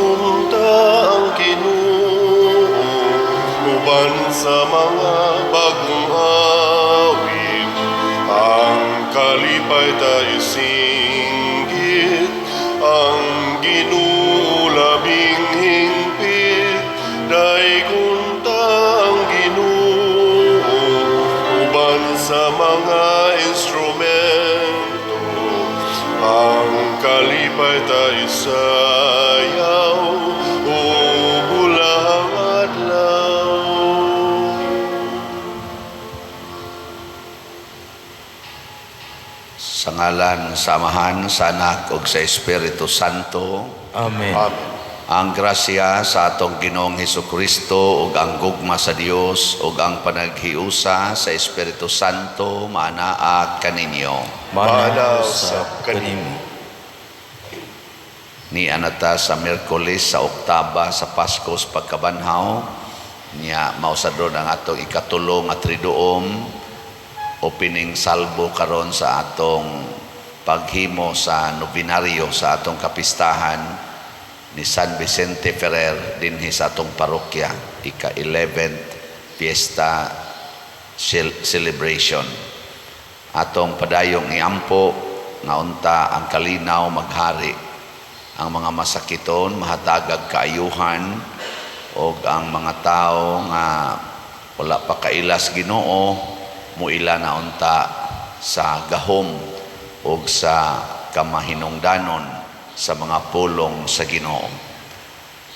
Daygon ta ang Ginoo uban sa mga bagong awit. Ang kalipay ta isinggit, ang Ginoo labing hingpit. Daygon ta ang Ginoo uban sa mga instrumento. Ang kalipay ta isayaw, o bulang adlaw. Sa ngalan sa Amahan, sa Anak ug sa Espiritu Santo. Amen. Amen. Ang grasya sa atong Ginoong Hesukristo ug ang gugma sa Dios ug ang panaghiusa sa Espiritu Santo maanaa kaninyo. Maana Maana usab usab kanimo. Ni anata sa Miyerkules sa Oktaba sa Pasko sa pagkabanhaw niya, mao sad ron ang atong ikatulo nga Triduum, opening salvo karon sa atong paghimo sa nobenaryo sa atong kapistahan ni San Vicente Ferrer dinhi sa atong parokya, ika-11th fiesta celebration. Atong padayong iampo nga unta ang kalinaw maghari, ang mga masakiton mahatagag kaayuhan, og ang mga tao nga wala pa kailas Ginoo muila na unta sa gahom og sa kamahinungdanon sa mga pulong sa Ginoo.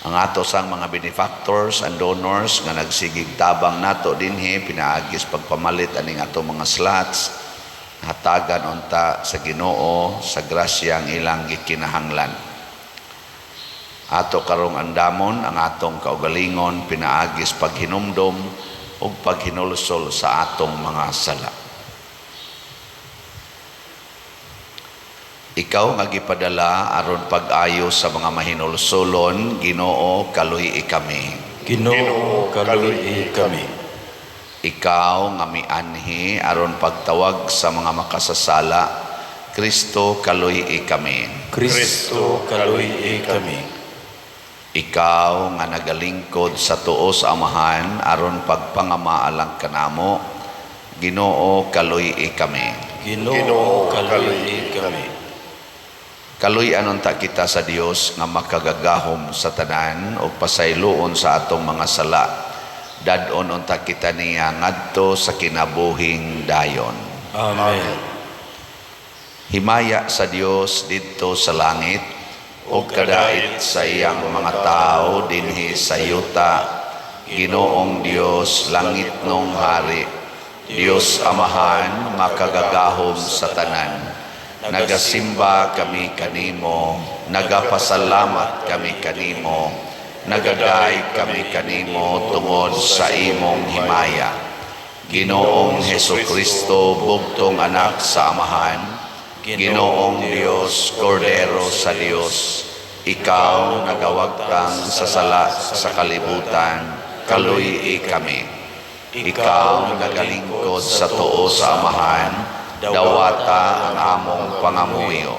Ang ato sang mga benefactors and donors nga nagsigig tabang nato dinhi pinaagis pagpamalit aning ato mga slots, hatagan unta sa Ginoo sa grasya ang ilang gikinahanglan. Ato karong andamon ang atong kaugalingon pinaagis paghinumdom ug paghinulsol sa atong mga sala. Ikaw nga gipadala aron pag-ayo sa mga mahinulsolon, Ginoo, kaluy-i kami. Ginoo, kaluy-i kami. Ikaw nga mianhi aron pagtawag sa mga makasasala, Kristo, kaluy-i kami. Kristo, kaluy-i kami. Ikaw nga nagalingkod sa tuo sa Amahan aron pagpangamaalang kanamo, Ginoo, kaluy-i kami. Ginoo, kaluy-i kami. Kaluy-an unta kita sa Dios nga makagagahom sa tanan ug pasayloon sa atong mga sala. Dad-on unta kita niya ngadto sa kinabuhing dayon. Amen. Himaya sa Dios didto sa langit ug kadait sa iyang mga tawo dinhi sa yuta. Ginoong Dios, langit nong hari, Dios Amahan, makagagahom sa tanan. Nagasimba kami kanimo, nagapasalamat kami kanimo, nagaday kami kanimo tungod sa imong himaya. Ginoong Hesukristo, bugtong anak sa Amahan, Ginoong Dios, Kordero sa Dios, ikaw nagawagtang sa sala sa kalibutan, kaluy-i kami. Ikaw nagalingkod sa tuo sa Amahan, dawata ang among pangamuyo.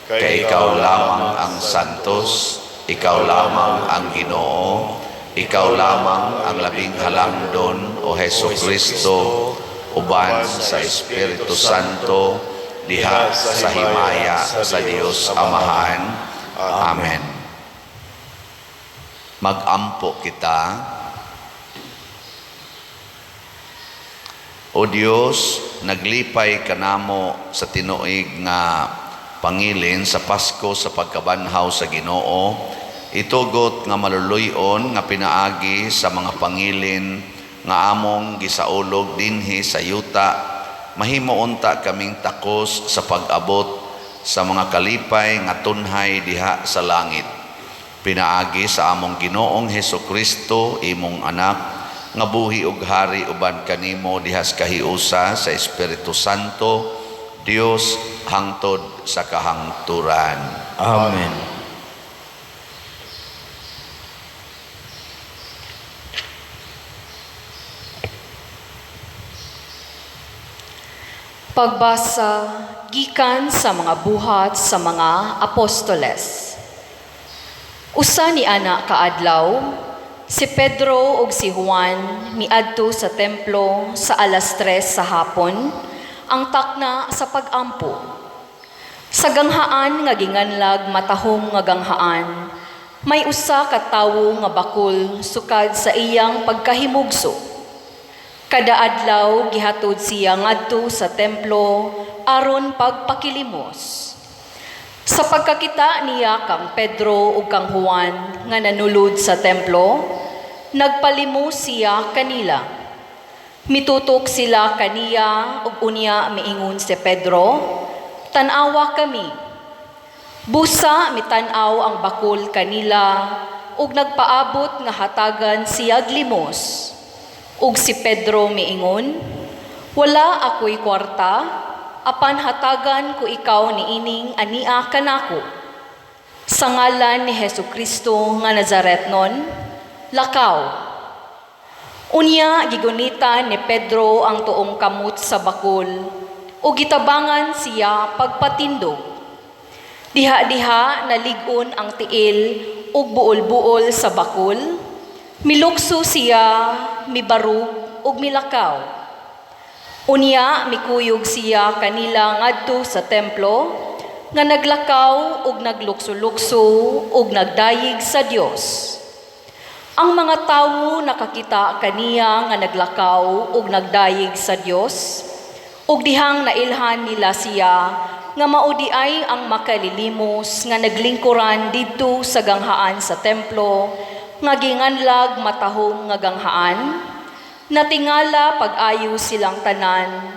Kay ikaw lamang ang santos, ikaw lamang ang Ginoo, ikaw lamang ang labing halangdon, o Hesukristo, uban sa Espiritu Santo, diha sa himaya sa Dios Amahan. Amen. Magampo kita. O Dios, naglipay kanamo sa tinuig nga pangilin sa Pasko sa pagkabanhaw sa Ginoo, itugot nga maluluy-on nga pinaagi sa mga pangilin nga among gisaulog dinhi sa yuta, mahimo unta kaming takos sa pag-abot sa mga kalipay nga tunhay diha sa langit. Pinaagi sa among Ginoong Hesukristo, imong anak, nga buhi ug hari uban kanimo dihas kahiusa sa Espiritu Santo, Dios hangtod sa kahangturan. Amen. Pagbasa gikan sa mga buhat sa mga apostoles. Usa ni ana kaadlaw, si Pedro ug si Juan miadto sa templo sa 3:00 sa hapon, ang takna sa pag-ampo. Sa ganghaan nga ginganlag Matahom nga Ganghaan, may usa ka tawo nga bakul sukad sa iyang pagkahimugso. Kada adlaw gihatod siya ngadto sa templo aron pagpakilimos. Sa pagkakita niya kang Pedro ug kang Juan nga nanulod sa templo, nagpalimos siya kanila. Mitutok sila kaniya ug unya miingon si Pedro, "Tan-awa kami." Busa mitan-aw ang bakul kanila ug nagpaabot nga hatagan siyag limos. Ug si Pedro miingon, "Wala ako'y kwarta, apan hatagan ko ikaw niining ania kanako. Sa ngalan ni Hesu Kristo nga Nazaretnon, lakaw." Unya gigunitan ni Pedro ang tuong kamot sa bakul ug gitabangan siya pagpatindog. Diha-diha nalig-on ang tiil ug buol-buol sa bakul. Milukso siya, mibarug ug milakaw. Unya mikuyog siya kanila ngadto sa templo nga naglakaw ug naglukso-lukso ug nagdayeg sa Dios. Ang mga tawo nakakita kaniya nga naglakaw ug nagdayeg sa Dios ug dihang nailhan nila siya nga mao diay ang makalilimos nga naglingkuran didto sa ganghaan sa templo nga ginganlag Matahom nga Ganghaan. Natingala pag-ayo silang tanan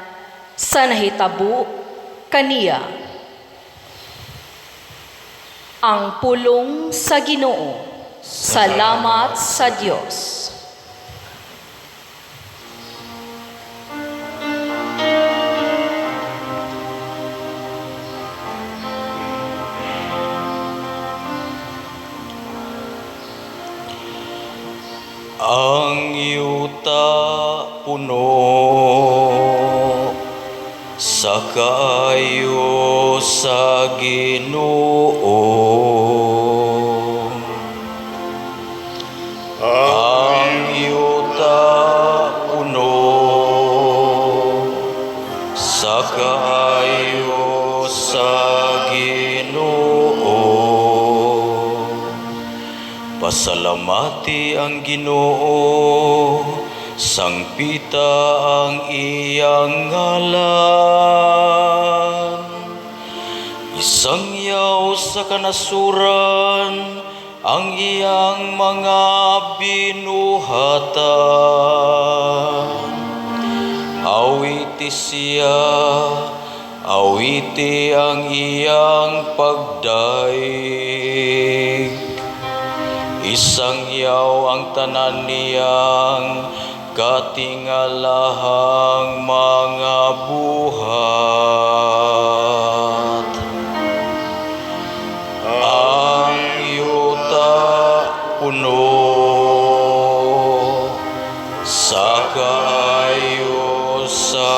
sa nahitabo kaniya. Ang pulong sa Ginoo. Salamat sa Dios. Ang yuta puno sa kaayo sa Ginoo. Ang yuta puno sa kaayo sa Ginoo. Pasalamati ang Ginoo, sangpita ang iyang ngalan. Isangyaw sa kanasuran ang iyang mga binuhatan. Awiti siya, awiti ang iyang pagdaig. Isangyaw ang tanan niyang katingalahang mga buhat. Ang yuta puno sa kaayo sa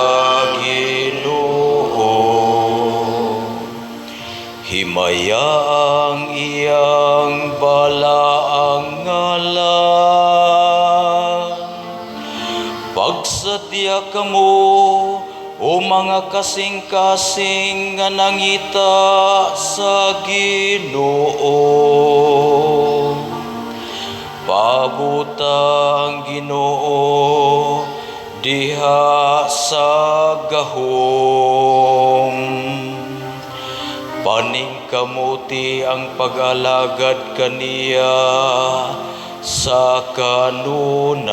Ginoo. Himaya ang iyang balaang ngalan. Pagsadya kamo, o mga kasing-kasing nga nangita sa Ginoo. Pabuta ang Ginoo diha sa gahom. Paningkamuti ang pag-alagad kaniya sa kanunay.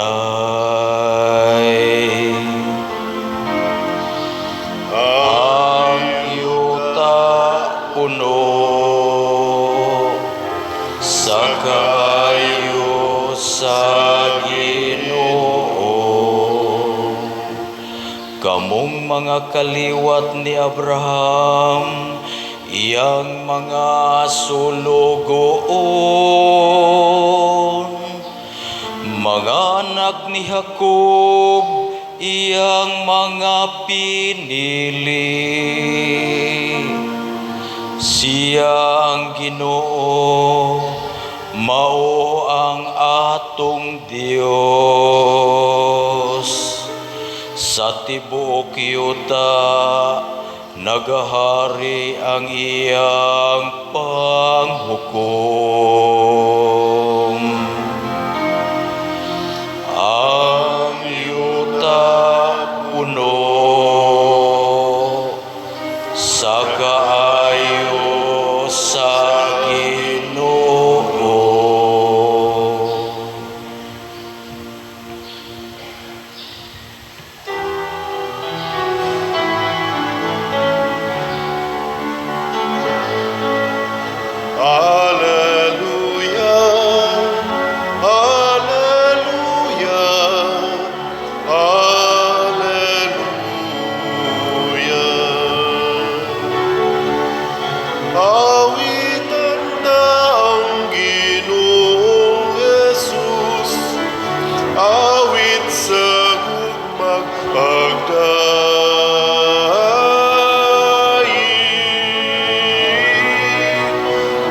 Ang yuta puno sa kaayo sa Ginoo. Kamong mga kaliwat ni Abraham, iyang mga sulugoon, mga anak ni Jacob, iyang mga pinili. Siya ang Ginoo, Mao ang atong Dios. Sa tibuok yuta nagahari ang iyang panghukom. Ang yuta puno sa kaayo sa Ginoo. Alleluia, Alleluia, Alleluia. Awitan ta ang Ginoong Jesus, awit sa gugma'g pagdaig.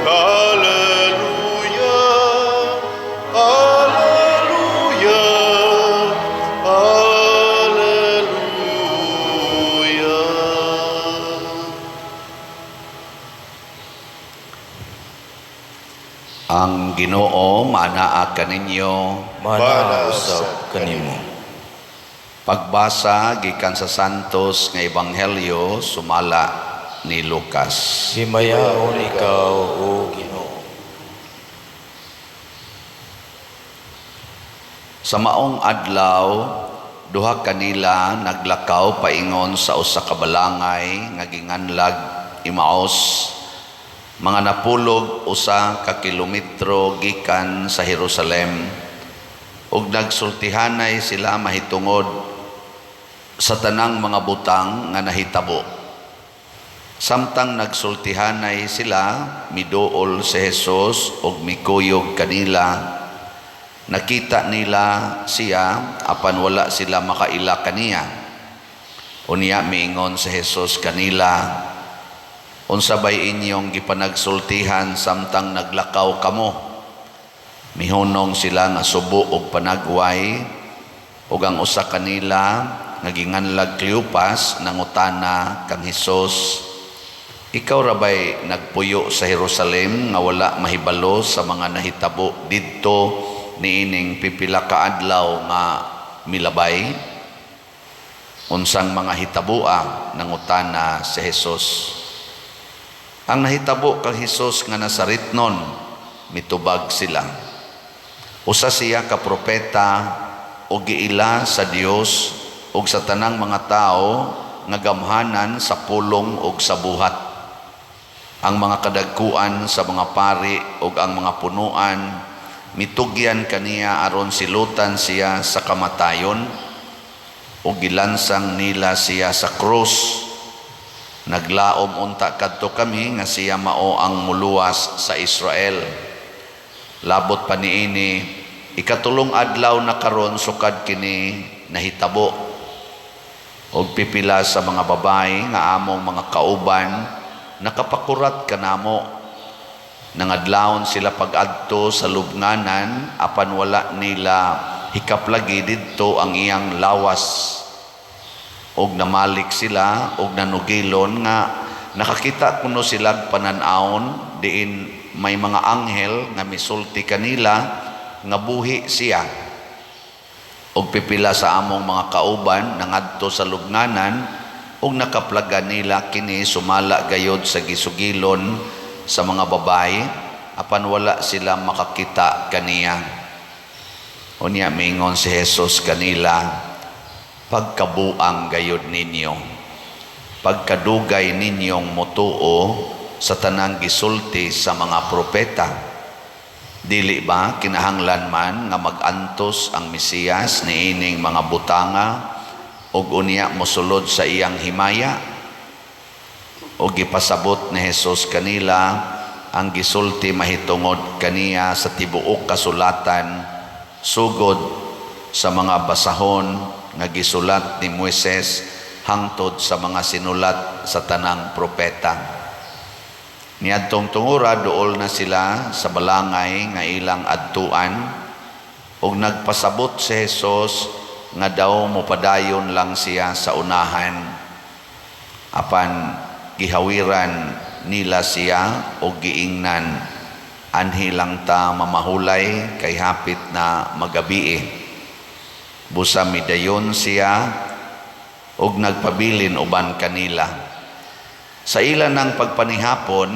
Alleluia, Alleluia, Alleluia. Ang Ginoo manaa kaninyo. Mana usab kanimo. Pagbasa gikan sa Santos nga Ebanghelyo sumala ni Lucas. Himayaon ikaw, O Ginoo. Sa maong adlaw, duha kanila naglakaw paingon sa usa ka balangay nga ginganlag Emaus, mga napulog 1 ka kilometro gikan sa Jerusalem, ug nagsultihanay sila mahitungod sa tanang mga butang nga nahitabo. Samtang nagsultihanay sila, miduol si Jesus ug mikuyog kanila. Nakita nila siya apan wala sila makaila kaniya. Unya miingon si Jesus kanila, "Unsa bay inyong gipanagsultihan samtang naglakaw kamo?" Mihunong sila nga subo og panagway, ug ang usa kanila nga ginganlag Cleopas nangutana kang Hesus, "Ikaw ra bay nagpuyo sa Jerusalem nga wala mahibalo sa mga nahitabo didto niining pipila ka adlaw nga milabay?" "Unsang mga hitaboa?" nangutana si Jesus. "Ang nahitabo kang Hesus nga Nazaretnon," mitubag sila. "Usa siya ka propeta ug giila sa Dios ug sa tanang mga tawo nga gamhanan sa pulong ug sa buhat. Ang mga kadagkuan sa mga pari ug ang mga punuan mitugyan kaniya aron silutan siya sa kamatayon, ug gilansang nila siya sa krus. Naglaom unta kadto kami nga siya mao ang muluwas sa Israel. Labot pa niini, ikatulong adlaw na karon sukad kini nahitabo. Og pipila sa mga babae nga among mga kauban nakapakurat kanamo. Nangadlawon sila pag-adto sa lubnganan apan wala nila hikaplagi didto ang iyang lawas. Og namalik sila og nanugilon nga nakakita kuno sila panan-awon diin may mga anghel nga misulti kanila nga buhi siya. Og pipila sa among mga kauban nangadto sa lubnganan ug nakaplagan nila kini sumala gayod sa gisugilon sa mga babae, apan wala sila makakita kaniya." Unya mingon si Jesus kanila, "Pagkabuang gayod ninyo, pagkadugay ninyong motuo sa tanang gisulti sa mga propeta. Dili ba kinahanglan man nga mag-antos ang Mesiyas niining mga butanga ug unya mosulod sa iyang himaya?" Og gipasabot ni Jesus kanila ang gisulti mahitungod kaniya sa tibuok kasulatan, sugod sa mga basahon nga gisulat ni Moises hangtod sa mga sinulat sa tanang propeta. Niadtong tungura, duol na sila sa balangay nga ilang adtuan, ug nagpasabot si Jesus nga daw mopadayon lang siya sa unahan. Apan gihawiran nila siya og giingnan, "Anhi lang ta mamahulay kay hapit na magabii." Busa midayon siya og nagpabilin uban kanila. Sa ila ng pagpanihapon,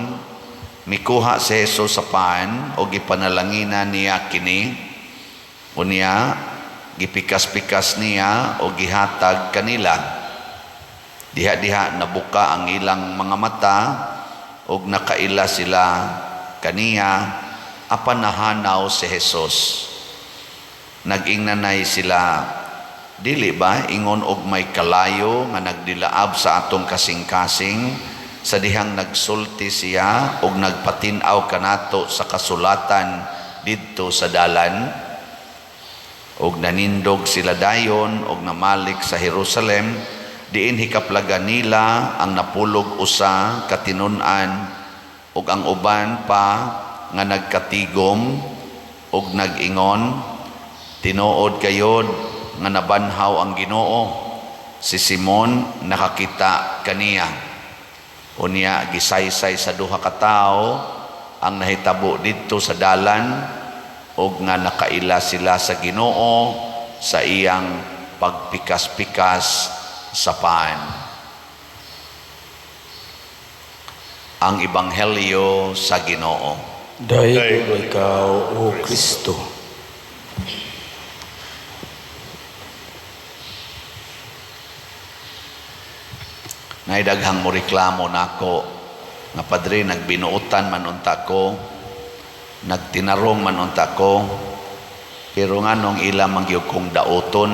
mikuha si Jesus sa pan og gipanalanginan niya kini. Unya, gipikas-pikas niya og gihatag kanila. Diha-diha nabuka ang ilang mga mata og nakaila sila kaniya, apan nahanaw si Jesus. Nag-ingnanay sila, "Dili ba ingon og may kalayo nga nagdilaab sa atong kasing-kasing sa dihang nagsulti siya og nagpatin-aw kanato sa kasulatan didto sa dalan?" Og nanindog sila dayon og namalik sa Jerusalem, diin hikaplagan nila ang 61 ka tinun-an ug ang uban pa nga nagkatigom ug nag-ingon, "Tinuod gayod nga nabanhaw ang Ginoo. Si Simon nakakita kaniya." Unya gisaysay sa duha ka tawo ang nahitabo didto sa dalan ug nga nakaila sila sa Ginoo sa iyang pagpikas-pikas sa pan. Ang Ebanghelyo sa Ginoo. Daygon ikaw, O Kristo. Naay daghang mo reklamo nako nga, "Padre, nagbinuotan man unta ko, nagtinarong man unta ko, pero nganong ila man gyud kong daoton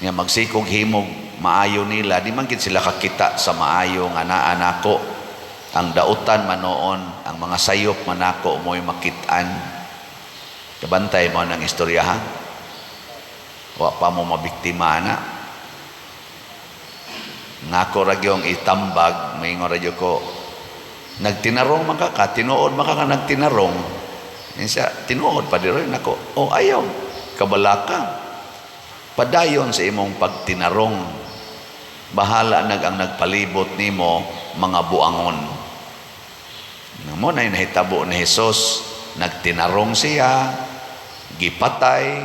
nga magsikog himog maayo nila, di man gid sila kakita sa maayo nga naa nako. Ang dautan man noon, ang mga sayop man nako mo'y makit-an." Kabantay mo ng istorya, ha? Wa pa mo mabiktima na. Nako ra gyung itambag, maingon ra gyud ko, "Nagtinarong man ka, tinuod man ka nagtinarong." Insa, "Tinuod pa diri nako." "Oh, ayaw kabalaka. Padayon sa imong pagtinarong. Bahala nag ang nagpalibot nimo mga buangon." Mo na nahitabo ni Jesus, nagtinarong siya, gipatay,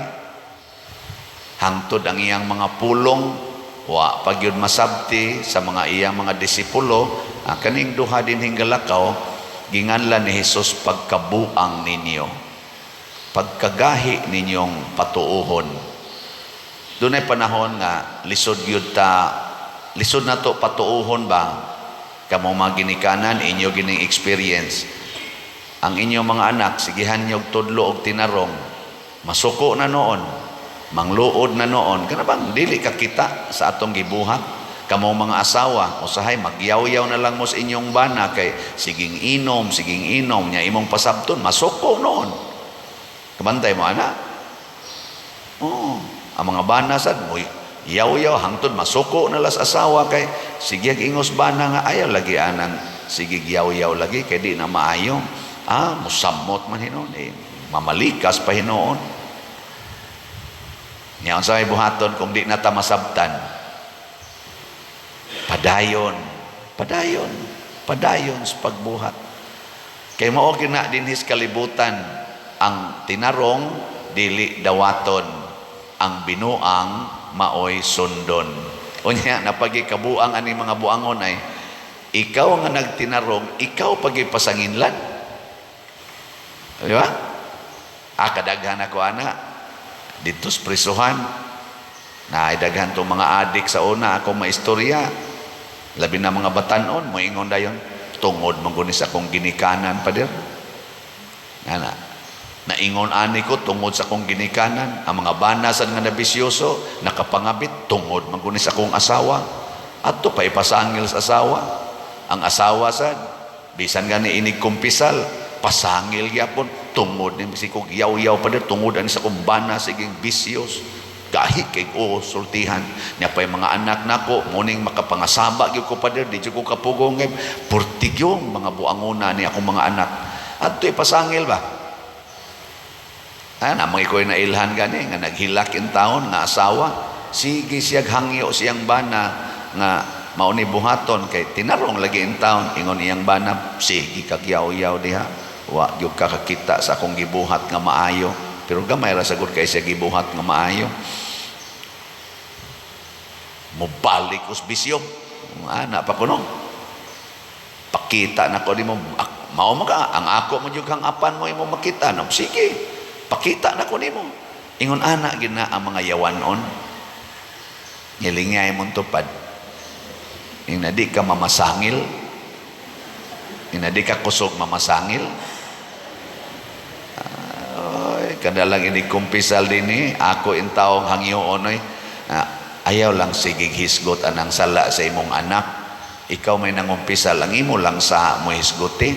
hangtod ang iyang mga pulong wa pa gyud masabti sa mga iyang mga disipulo. Ah, kaning duha dinhing galakaw, ginganlan ni Jesus pagkabuang ninyo, pagkagahi ninyong patuohon. Dunay panahon nga lisod gyud ta, lisod na to patuohon ba. Kamo mga ginikanan, inyo gining experience ang inyong mga anak, sigihan niyo og tudlo og tinarong, masuko na noon, mangluod na noon, kana bang dili ka kita sa atong gibuhat. Kamo mga asawa, usahay magyawyaw na lang mo sa inyong bana kay siging inom, siging inom nya, imong pasabton, masuko noon. Kabantay mo ana? Oh, ang mga bana sad mo yaw-yaw hangtod masuko na las asawa kay sige ingos bana nga ayaw lagi anang sige yaw-yaw lagi kay di na maayo. Ah, musamot man hinuon eh, mamalikas pa hinuon. Nya unsa may buhaton kung di na ta masabtan? Padayon, padayon, padayon sa pagbuhat. Kay mao gina dinhi sa kalibutan, ang tinarong dili dawaton, ang binuang maoy sundon. Unya napagi kabuang ani mga buangon ay ikaw nga nagtinarong, ikaw pagi pasanginlan. Di ba? Ah, kadaghan ako ana dito sa prisuhan. Na daghan tong mga adik sa una akong maistorya. Labi na mga batanon, moingon dayon, "Tungod man guni sa akong ginikanan, pader." Ana. Naingon ani ko tungod sa akong ginikanan. Ang mga bana sad nga nabisyoso, nakapangabit, "Tungod man guni sa akong asawa." Adto pa ipasangil sa asawa. Ang asawa sad, bisan gani inig kumpisal, pasangil gyapon, "Tungod ni si kog yaw-yaw, pader, tungod ani sa akong bana, siging bisyos." Gahi kay o sultihan niya pa yung mga anak nako muning makapangasaba gyud ko, pader, di jud ko kapugong kay purtigyong mga buangona ni akong mga anak. Adto ipasangil ba. Ay, namang iko'y nailhan gani nga naghilak in taon nga asawa, sige siyag hangyo siyang bana nga mao ni buhaton kay tinarong lagi in taon. Ingon iyang bana, "Sige kag yaw-yaw diha, wa gyud ka kakita sa akong gibuhat nga maayo." Pero gamay ra sagud kay siya gibuhat nga maayo. Mobalik us bisyo, ana pa kuno. "Pakita na ko nimo, mao man ka ang ako mo jud kang apan mo imo makita no, sige pakita na ko nimo." Ingon ana gid na ang mga yawanon. Ngilingay mong tupad ing di ka mamasangil, ing di ka kusog mamasangil. Ay, kada lang ini kumpisal dinhi, ako in taong hangyoon oy. Ah, ayaw lang sige hisgot anang sala sa imong anak. Ikaw may nangumpisal, ang imo lang sa mo hisguti.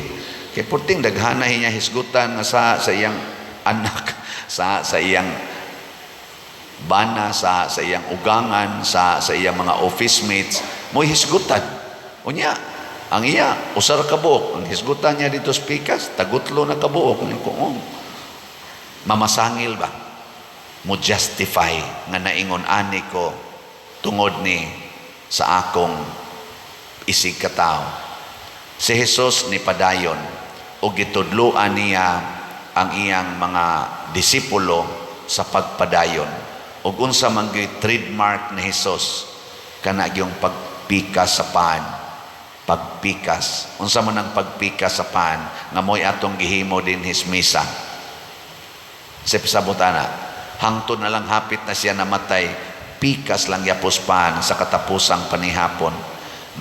Kay purting daghana niya hisgutan nga sa iyang anak, sa iyang bana, sa iyang ugangan, sa iyang mga office mates, mo hisgutan. Unya, ang iya, usa ra ka buok. Ang hisgutan niya dito sa pikas, tagutlo na ka buok. Ko, oh, mamasangil ba? Mo justify nga naingon ani ko tungod ni sa akong isig katao. Si Jesus ni padayon o gitudloan niya ang iyang mga disipulo sa pagpadayon. Ug unsa man gyud trademark ni Jesus? Kana gyung pagpikas sa paan. Pagpikas. Unsa man ang pagpikas sa paan nga mo'y atong gihimo dinhi sa misa? Sa pasabot ana, hangtod na lang hapit na siya namatay, pikas lang yapos paan sa katapusang panihapon.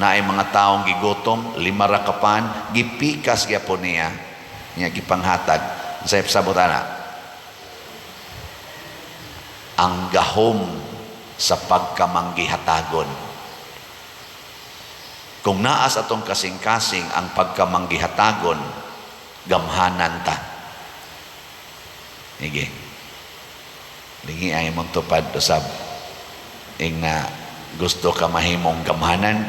Naay mga taong gigutom, 5 ra ka pan, gipikas gyapon niya. Niya gipanghatag. Sa pasabot ana, ang gahom sa pagkamanggihatagon. Kung naa sa atong kasing-kasing ang pagkamanggihatagon, gamhanan ta. Sige. Lingi ay mong tupad usab. Ing na gusto ka mahimong gamhanan.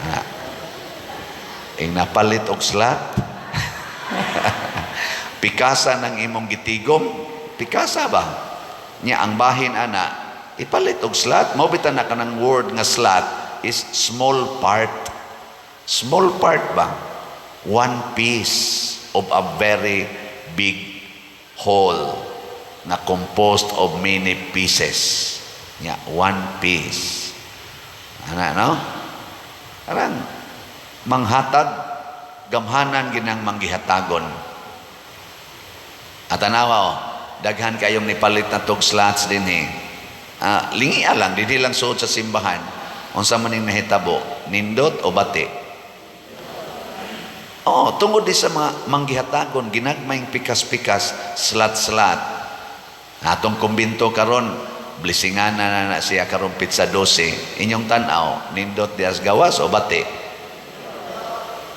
Ha. Ing napalit og slot. Pikasa ng imong gitigom. Pikasa ba? Nya ang bahin ana, ipalit og slot. Mao bitan na kanang word nga slot is small part. Small part ba? One piece of a very big whole na composed of many pieces. Nya, one piece. Ana, no? Arang, manghatag, gamhanan ginang manggihatagon. At tanawa, oh, daghan kayong nipalit na tog slots dinhi. Ah, lingia lang, dinhi lang suod sa simbahan. Unsa man ning nahitabo, nindot o bati? Oh, tungod di sa mga manggihatagon, ginagmayng pikas-pikas, slat-slat. Atong kumbinto karon, blessingan na na siya karon petsa 12. Inyong tan-aw, nindot dias gawas o bati?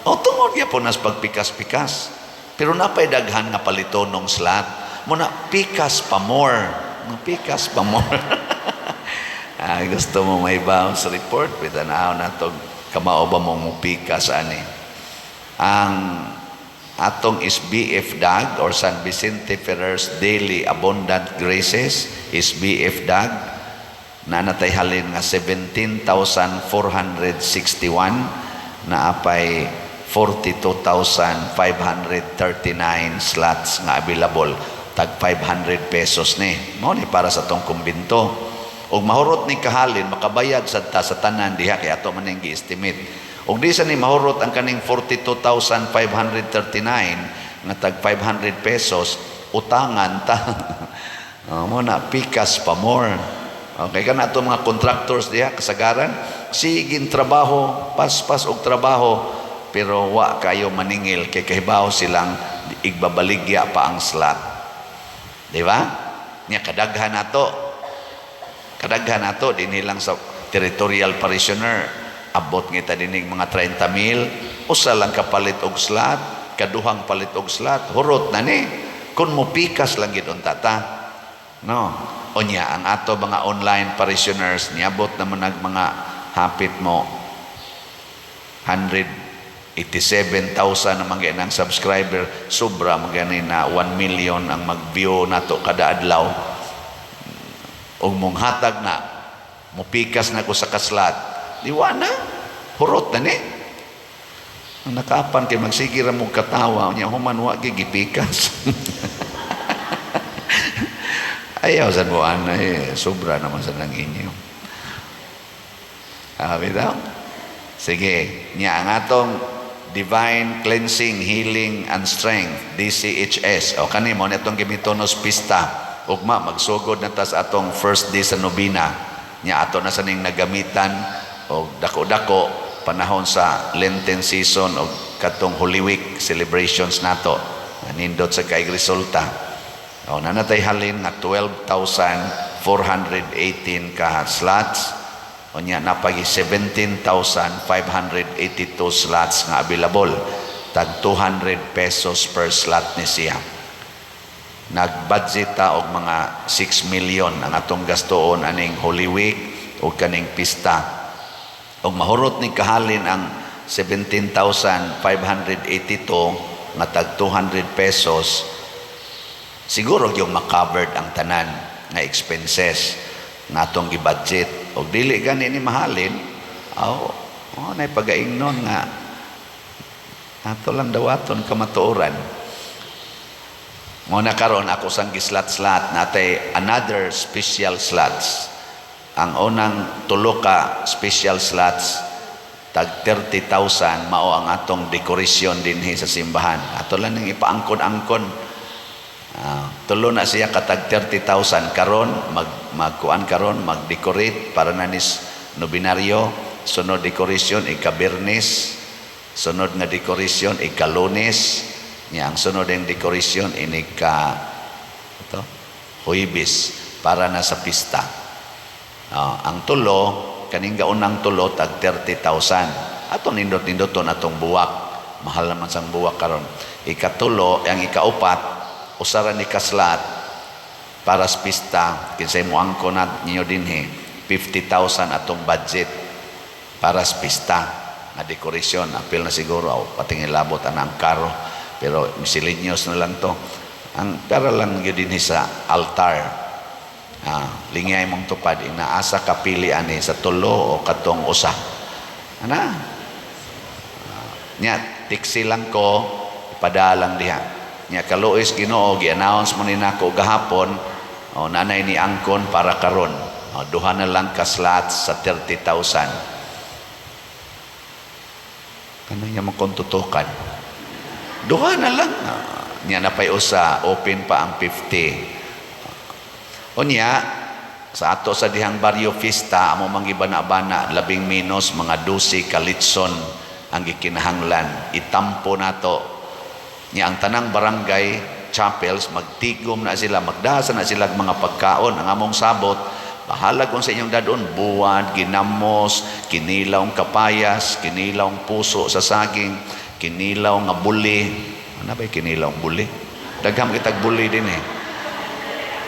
O tungod gyapon nas pagpikas-pikas. Pero napay daghan nga palitonong slat. Muna pikas pa more. Pikas pa more. Ah, gusto mo may bounce report, pitanaw na to kamao ba mong pikas ani. Ang atong SBF DAG or San Vicente Ferrer's Daily Abundant Graces SBF DAG na natay halin nga 17,461 na apay 42,539 slots nga available, tag 500 pesos ni mao ni para sa atong kumbinto. Ug mahurot ni kahalin, makabayad sad ta sa tanan diha kay ato man ning gi-estimate. Ug di sa ni mahurot ang kaning 42,539 nga tag 500 pesos, utangan ta. Oh, mo na pikas pa more. Okay kana ato mga contractors diha kasagaran siging trabaho, paspas og trabaho, pero wa kayo maningil kay kahibaw silang igbabaligya pa ang slot. Di ba? Nya kadaghan nato. Kadaghan nato dinhi lang sa territorial parishioner, abot ngita dinig mga 30 mil, usa lang kapalit og slot, kaduhang palit og slot, hurot na ni. Kung mo pikas lang gid unta ta. No. Unya, ang ato mga online parishioners, niabot naman nag mga hapit mo 187,000 ang mga inang subscriber, sobra mga na 1 million ang mag-view nato kada adlaw. Ug mong hatag na, mupikas na ko sa ka-slot, di wa na, hurot na ni. Ang nakaapan kay magsige ra mo katawa, unya human wa gipikas. Ayaw sa buwan eh, sobra naman sa nang inyo. Ah, bitaw? Sige, niya ang atong Divine Cleansing, Healing and Strength, DCHS. O kani mo itong gimitonos pista. Ugma magsugod na ta sa atong first day sa nobina. Nya ato na sa ning nagamitan og dako-dako panahon sa Lenten season og katong Holy Week celebrations nato. Nindot sa kay resulta. O nanatay halin nga 12,418 ka slots. Unya napagi 17,582 slots nga available. Tag 200 pesos per slot ni siya. Nag-budget ta og mga 6 million ang atong gastoon aning Holy Week o kaning pista. Og mahurot ni kahalin ang 17,582 nga tag 200 pesos, siguro yung makovered ang tanan nga expenses nga atong gi-budget. Og dili gani ni mahalin, aw, oh, nay pagaingnon nga ato lang dawaton kamatuoran. Mo na karon ako sang gislat-slat natay another special slots. Ang unang tulo ka special slots tag 30,000, mao ang atong dekorasyon dinhi sa simbahan. Ato lang ning ipaangkon-angkon. Tulo na siya katag 30,000. Karon magkuan, karon mag-decorate para na nis nobinaryo, sunod decoration ika-Biyernes, sunod nga decoration ika-Lunes, niya ang sunod ang decoration inika ito Huwebes para na sa pista. Ang tulo kaning gaunang tulo tag 30,000, ato nindot-nindoton atong buwak, mahal naman sang buwak karon. Ikatulo, ang ikaupat, usara ni ka-slot para sa pista, kinsay mo angko na ninyo dinhi, 50,000 atong budget para sa pista nga dekorasyon. Apil na siguro aw patingilabot ana ang karo, pero miscellaneous na lang to, ang para lang gyud dinhi sa altar. Lingay mong tupad, inaasa ka pili ani sa tulo o katong usa ana. Nya tiksi lang ko ipadalang diha. Nya kaluoy Ginoo, gi-announce mo ni nako gahapon, o nanay ni angkon para karon. O, duha na lang ka slots sa 30,000. Kano niya makontutukan? Duha na lang. Nya napay usa, open pa ang 50. Unya, sa ato sa dihang baryo fiesta, amo manggibana-bana, labing minus mga 12 ka litson ang gikinahanglan. Itampo nato. Nya ang tanang barangay chapels magtigom na sila, magdasa na sila mga pagkaon. Ang among sabot, bahala kung sa inyong dadon, buwad, ginamos, kinilaw kapayas, kinilaw puso sa saging, kinilaw nga buli. Ano ba kinilaw buli? Daghang kitag buli din eh.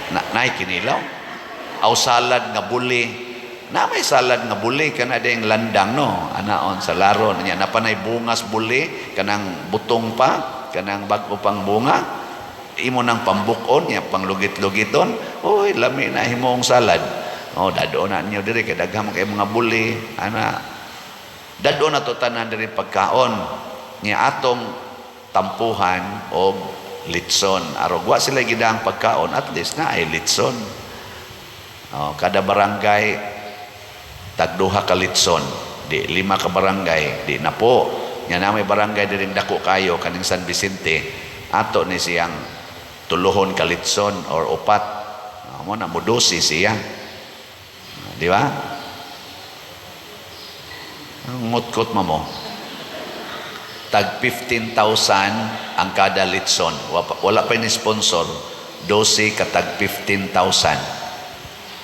Na, nay kinilaw. Aw salad nga buli. Na may salad nga buli kana ding landang no. Anaon sa laron nya napanay bungas buli kanang butong pa, kanang bag-o pang bunga, imo nang pambukon nya panglugit-lugiton. Oy, lami na himong salad. Oh, dadon na ninyo diri kay daghan kay mga buli ana. Dadon na to tanan diri pagkaon nya atong tampuhan og litson arog wa sila gidang pagkaon, at least na ay litson. Oh, kada barangay tag duha ka litson, di lima ka barangay, di na po. Nya na may barangay diring dako kayo kaning San Vicente, ato ni siyang tuluhon ka litson or upat. Mo na modosi siya. Di ba? Ang ngutkot mo mo. Tag 15,000 ang kada litson. Wala pa ni sponsor. 12 katag 15,000.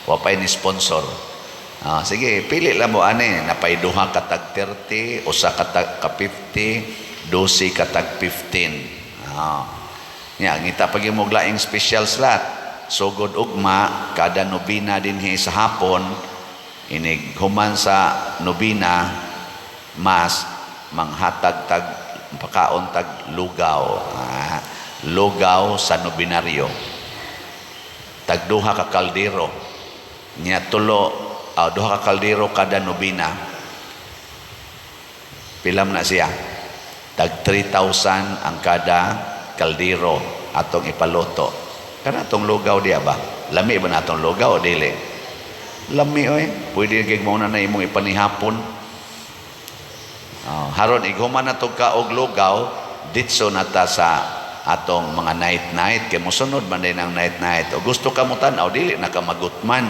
Wa pa ni sponsor. Sige, pili lang mo ani, napay duha katag 30, usa katag ka 50, 12 katag 15. Nya ngita pag mo laing special slot. Sugod ugma kada nobina dinhi sa hapon, inig human sa nobina mas manghatag tag pakaon tag lugaw. Lugaw sa nobinaryo. Tag duha ka kaldero. Nya tulo, duha ka kaldero kada nobina. Pilam na siya. Tag 3,000 ang kada kaldero atong ipaluto. Kana atong lugaw diya ba? Lami ba na atong lugaw o dili? Lami oy. Pwede kay mo na imong ipanihapon. Oh, haron ighuman na tog ka og lugaw, ditso na ta sa atong mga night-night kay mosunod man din ang night-night. O gusto ka mo tan-aw, dili na ka magutman.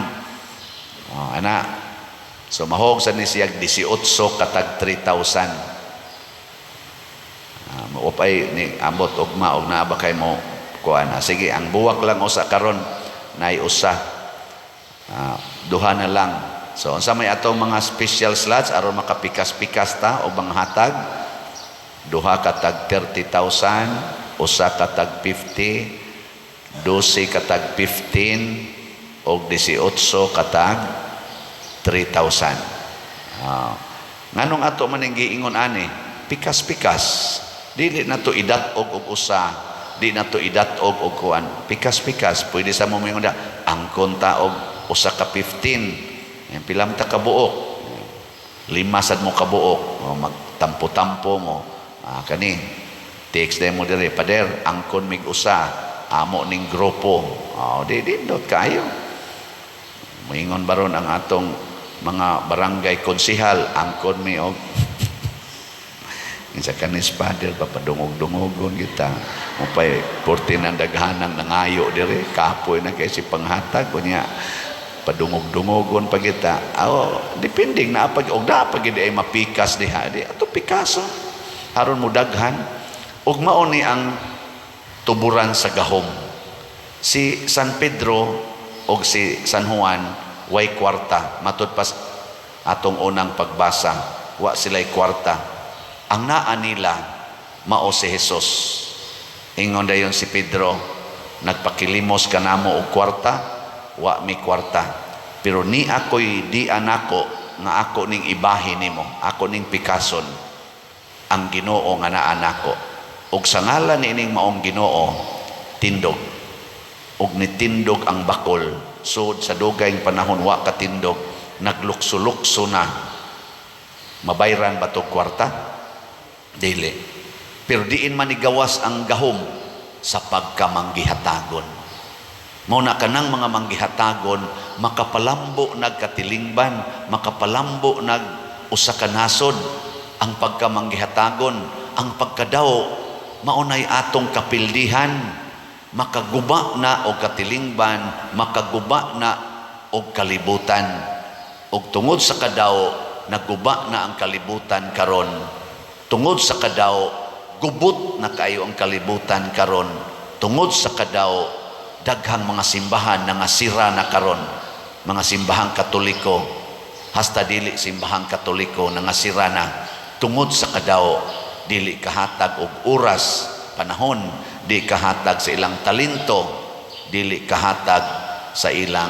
Oh, ana. So mahog sa ni siya 18 katag 3,000. Maupay ni ambot ugma og naa ba kay mo kuan. Sige, ang buwak lang usa karon nay usa. Duha na lang. So unsa may atong mga special slots aron makapikas-pikas ta og mga hatag? Duha ka tag 30,000, usa ka tag 50, 12 ka tag 15 og 18 ka tag 3,000. Nganong ato man ning giingon ani? Pikas-pikas. Dili na to idat-og og usa, di na to idat-og og kuan. Pikas-pikas, pwede sa mo moingon da, angkon ta og usa ka 15. Yan, pilam ta kabuok. Lima sad mo kabuok. O, magtampo-tampo mo. Kani, text mo dire, pader, angkon mig usa, amo ning grupo. O, di dindot kaayo. Moingon baron ang atong mga barangay konsihal, angkon mi og insa kanis pader papadungog-dungogon kita. Mupay porte nang daghanang nangayo dire, kapoy na kay si panghatag unya padungog-dungogon pa kita. Aw, depending na pag og naa pag ay mapikas diha, di ato pikaso. Aron mo daghan og mao ni ang tuburan sa gahom. Si San Pedro og si San Juan way kwarta, matud pa atong unang pagbasa, wa sila'y kwarta. Ang naa nila mao si Jesus. Ingon dayon si Pedro, nagpakilimos ka namo og kwarta, wa mi kwarta. Pero ni ako'y di anako nga ako ning ibahin nimo, ako ning pikason ang Ginoo nga naa nako. Og sa ngalan niining maong Ginoo, tindog. Og nitindog ang bakol. Sud sa dugayng panahon wa katindog, naglukso-lukso na. Mabayran ba tog kwarta? Dili. Pero diin man igawas ang gahom sa pagkamanggihatagon. Mao na kanang mga manggihatagon makapalambo nagkatilingban, makapalambo nag usa ka nasod. Ang pagkamanggihatagon, ang pagkadaw, mao nay atong kapildihan, makaguba na og katilingban, makaguba na og kalibutan. Og tungod sa kadaw, naguba na ang kalibutan karon. Tungod sa kadaw, gubot na kaayo ang kalibutan karon. Tungod sa kadaw, daghang mga simbahan na nga sira na karon. Mga simbahang Katoliko, hasta dili simbahang Katoliko na nga sira na. Tungod sa kadaw, dili kahatag og oras, panahon, di kahatag sa ilang talento, dili kahatag sa ilang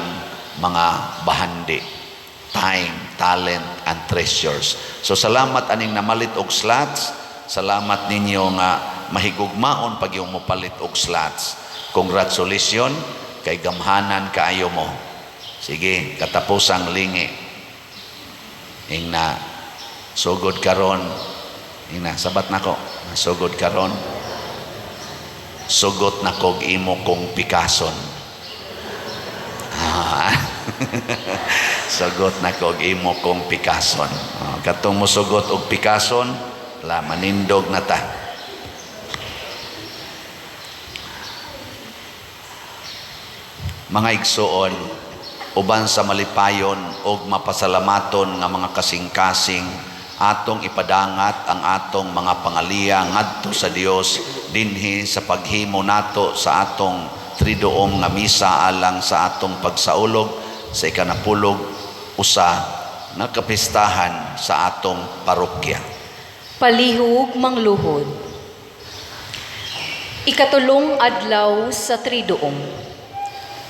mga bahandi. Time, talent, and treasures. So salamat aning namalit og slots. Salamat ninyo nga mahigugmaon pag yung mopalit og slots. Congratulations kay gamhanan kaayo mo. Sige, katapusang lingi. Ingna sugod karon. Ingna sabat nako, sugod karon. Sugot na kog imo kong pikason. Sugot na kog imo kong pikason. Katong mosugot og pikason, la manindog na ta. Mga igsuon, uban sa malipayon og mapasalamaton nga mga kasing-kasing, atong ipadangat ang atong mga pangaliya ngadto sa Dios dinhi sa paghimo nato sa atong triduom nga misa alang sa atong pagsaulog sa ikanapulog usa nga kapistahan sa atong parokya. Palihog mangluhod. Ikatulong adlaw sa Triduum.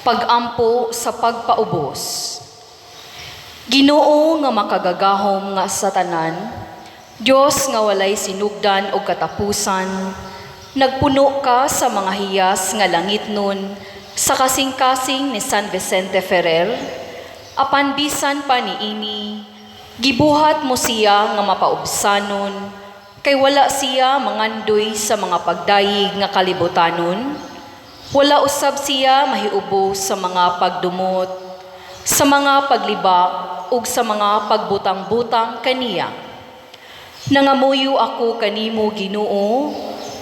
Pagampo sa pagpaubos. Ginoo nga makagagahom nga sa tanan, Dios nga walay sinugdan o katapusan, nagpuno ka sa mga hiyas nga langitnon sa kasing-kasing ni San Vicente Ferrer, apan bisan pa niini, gibuhat mo siya nga mapaubsanon, kay wala siya mangandoy sa mga pagdayig nga kalibutanon, wala usab siya mahiubo sa mga pagdumot, sa mga paglibak ug sa mga pagbutang-butang kaniya. Nangamuyo ako kanimo, Ginoo,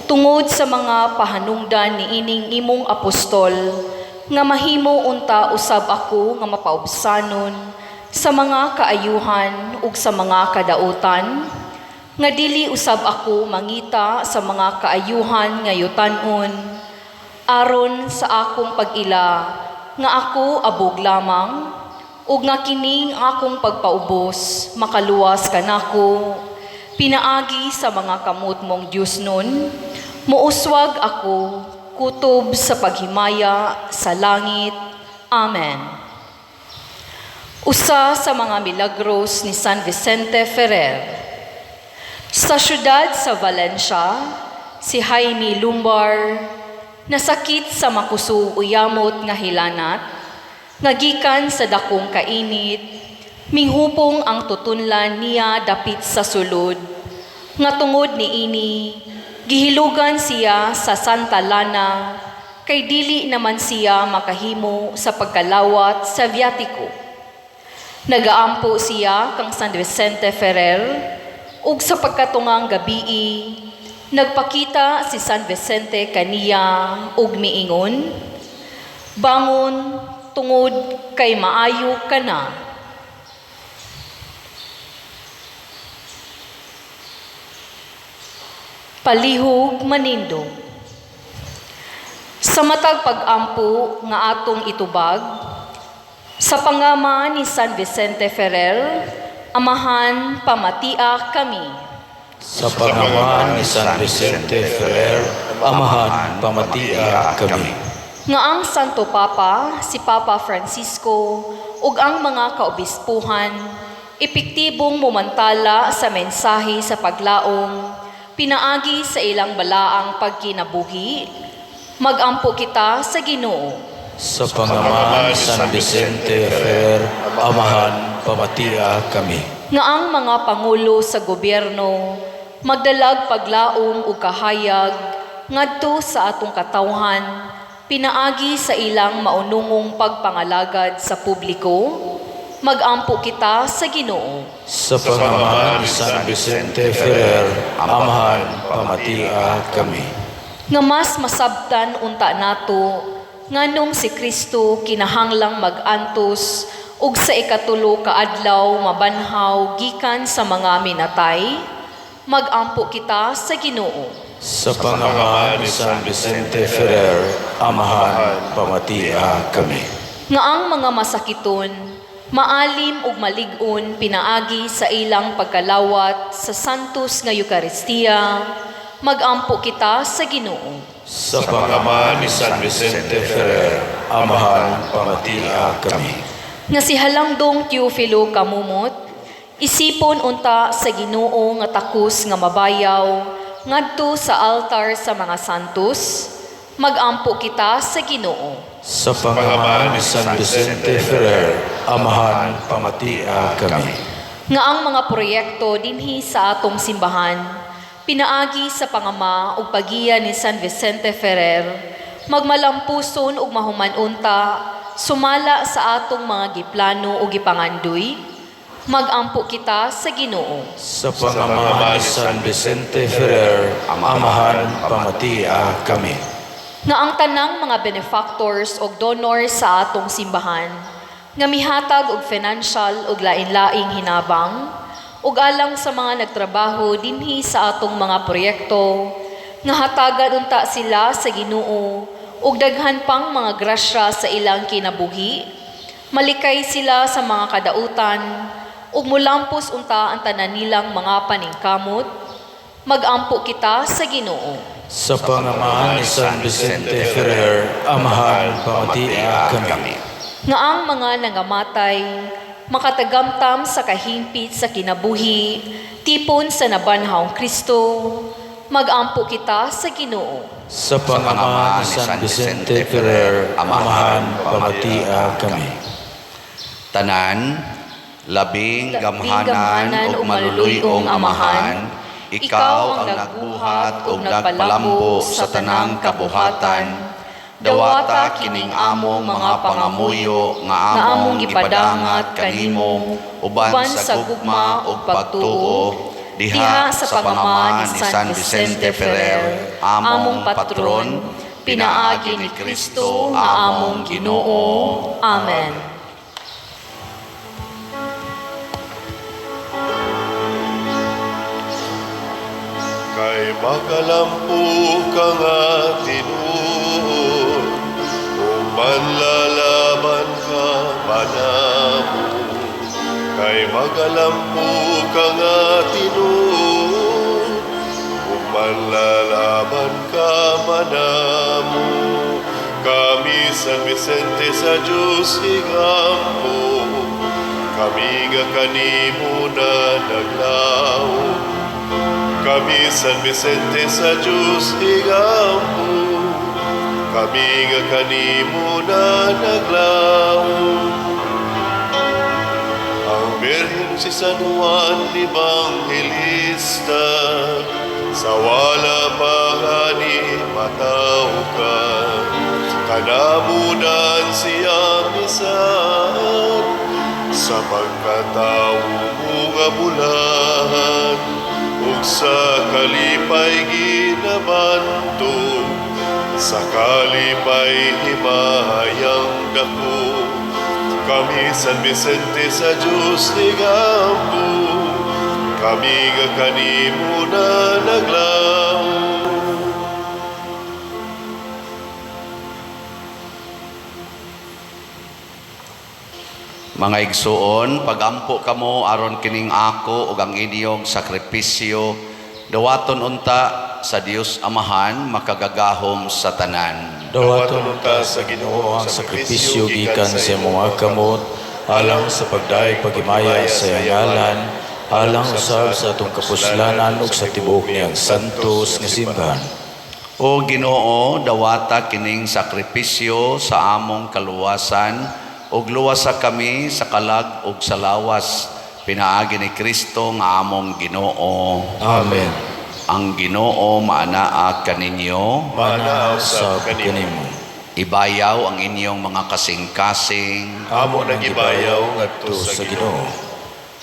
tungod sa mga pahanungdan niining imong apostol, nga mahimo unta usab ako nga mapaubsanon sa mga kaayuhan ug sa mga kadautan, nga dili usab ako mangita sa mga kaayuhan nga yutan-on, aron sa akong pag-ila nga ako abog lamang ug nga kining akong pagpaubos makaluwas kanako pinaagi sa mga kamot mong Dios nun muuswag ako kutob sa paghimaya sa langit. Amen. Usa sa mga milagros ni San Vicente Ferrer. Sa siyudad sa Valencia, si Jaime Lumbar nasakit sa makusog uyamot nga hilanat, nga gikan sa dakong kainit, minghupong ang tutunlan niya dapit sa sulod, nga tungod niini, gihilugan siya sa Santa Lana, kay dili naman siya makahimo sa pagkalawat sa viatiko. Nagaampo siya kang San Vicente Ferrer, ug sa pagkatungang gabii, nagpakita si San Vicente kaniya ug miingon, "Bangon tungod kay maayo ka na." Palihog manindog. Sa matag pag-ampo nga atong itubag, sa pangama ni San Vicente Ferrer, Amahan, pamatia kami. Sa pangama ni San Vicente Ferrer, Amahan, pamatia kami. Nga ang Santo Papa, si Papa Francisco, ug ang mga kaobispuhan, epektibong mumantala sa mensahe sa paglaom, pinaagi sa ilang balaang pagkinabuhi, magampo kita sa Ginoo. Sa pangama ni San Vicente Ferrer, Amahan, pamatia kami. Nga ang mga pangulo sa gobyerno magdalag paglaom ug kahayag ngadto sa atong katawhan pinaagi sa ilang maunungong pagpangalagad sa publiko, magampo kita sa Ginoo. Sa pangama ni San Vicente Ferrer, Amahan, pamatia kami. Nga mas masabtan unta nato nganong si Kristo kinahanglang mag-antos ug sa ikatulo ka adlaw mabanhaw gikan sa mga minatay, magampo kita sa Ginoo. Sa pangama ni San Vicente Ferrer, Amahan, pamatia kami. Nga ang mga masakiton maalim ug malig-on pinaagi sa ilang pagkalawat sa Santos nga Eukaristiya, magampo kita sa Ginoo. Sa pangama ni San Vicente Ferrer, Amahan, pamatia kami. Nga si Halangdong Teofilo Camomot, isipon unta sa Ginoo nga takos nga mabayaw ngadto sa altar sa mga santos, magampo kita sa Ginoo. Sa pangama ni San Vicente Ferrer, Amahan, pamatia kami. Nga ang mga proyekto dinhi sa atong simbahan, pinaagi sa pangama ug pagiya ni San Vicente Ferrer, magmalampuson ug mahuman-unta sumala sa atong mga giplano ug gipangandoy, magampo kita sa Ginoo. Sa pangama ni San Vicente Ferrer, Amahan, pamatia kami. Nga ang tanang mga benefactors og donors sa atong simbahan nga mihatag og financial ug lain-laing hinabang ug alang sa mga nagtrabaho dinhi sa atong mga proyekto, nga hatagan unta sila sa Ginoo ug daghan pang mga grasya sa ilang kinabuhi, malikay sila sa mga kadautan ug mulampos unta ang tanan nilang mga paningkamot, magampo kita sa Ginoo. Sa pangamahan ni San Vicente Ferrer, Amahan, pamatia kami. Nga ang mga nangamatay, makatagamtam sa kahimpit sa kinabuhi, tipon sa nabanhawng Kristo, magampo kita sa Ginoo. Sa pangamahan ni San Vicente Ferrer, Amahan, pamatia kami. Tanan, labing Labing gamhanan ug maluluy-ong Amahan, ikaw ang nagbuhat ug nagpalambo sa tanang kabuhatan. Dawata kining among mga pangamuyo nga among gipadangat kanimo uban sa gugma ug pagtuo diha sa pangamahan ni San Vicente Ferrer, among patron, pinaagi ni Kristo nga among Ginoo. Amen. Kay makalampo ka nga tinuod, ug manlalaban ka manamo. Kay magalampo ka nga tinuod, ug manlalaban ka manamo. Kami San Vicente sa Diyos igampo, kami nga kanimo na naglaom. Kami San Vicente sa Diyos igampo, kami nga kanimo na naglaom. Ang Birhen si San Juan Evangelista, sa wala pa gani mataw ka. Kanamudan siya misan, sa pagkatao mo nga bulahan, ug sa kalipay ginabanto, sa kalipay himayang dako. Kami San Vicente sa Diyos igampo, kami nga kanimo na naglaom. Mga igsuon, pagampo kamo aron kining ako ug ang inyong sakripisyo, dawaton unta sa Dios Amahan makagagahom sa tanan. Dawaton unta sa Ginoo ang sakripisyo gikan sa imong mga kamot, alang sa pagdayeg paghimaya sa iyang ngalan, alang usab sa atong kapuslanan ug sa tibuok niyang santos nga simbahan. O Ginoo, dawata kining sakripisyo sa among kaluwasan ug luwasa kami sa kalag ug sa lawas pinaagi ni Kristo nga among Ginoo. Amen. Ang Ginoo maanaa kaninyo, Manaa usab kanimo. Ibayaw ang inyong mga kasing-kasing. Amo nagibayaw ngadto Ngadto sa sa Ginoo. Ginoo.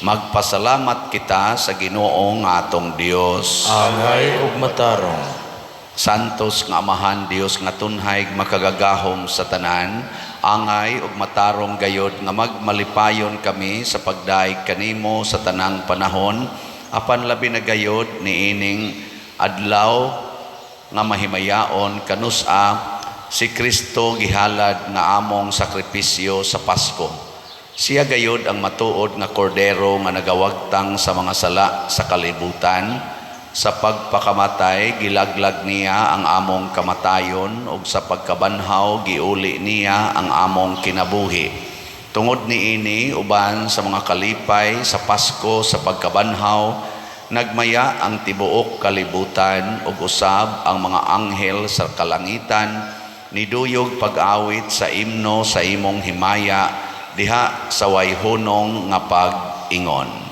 Magpasalamat kita sa Ginoo nga atong Dios. Angay ug matarong. Santos nga Amahan Dios nga tunhay makagagahom sa tanan, angay ug matarong gayod nga magmalipayon kami sa pagdaig kanimo sa tanang panahon, apan labi na gayod niining adlaw nga mahimayaon kanus-a si Kristo gihalad nga among sakripisyo sa Pasko. Siya gayod ang matuod nga kordero nga nagawagtang sa mga sala sa kalibutan. Sa pagpakamatay gilaglag niya ang among kamatayon ug sa pagkabanhaw giuli niya ang among kinabuhi. Tungod niini uban sa mga kalipay sa Pasko sa pagkabanhaw, nagmaya ang tibuok kalibutan ug usab ang mga anghel sa kalangitan niduyog pag-awit sa imno sa imong himaya diha sa wayhunong nga pag-ingon.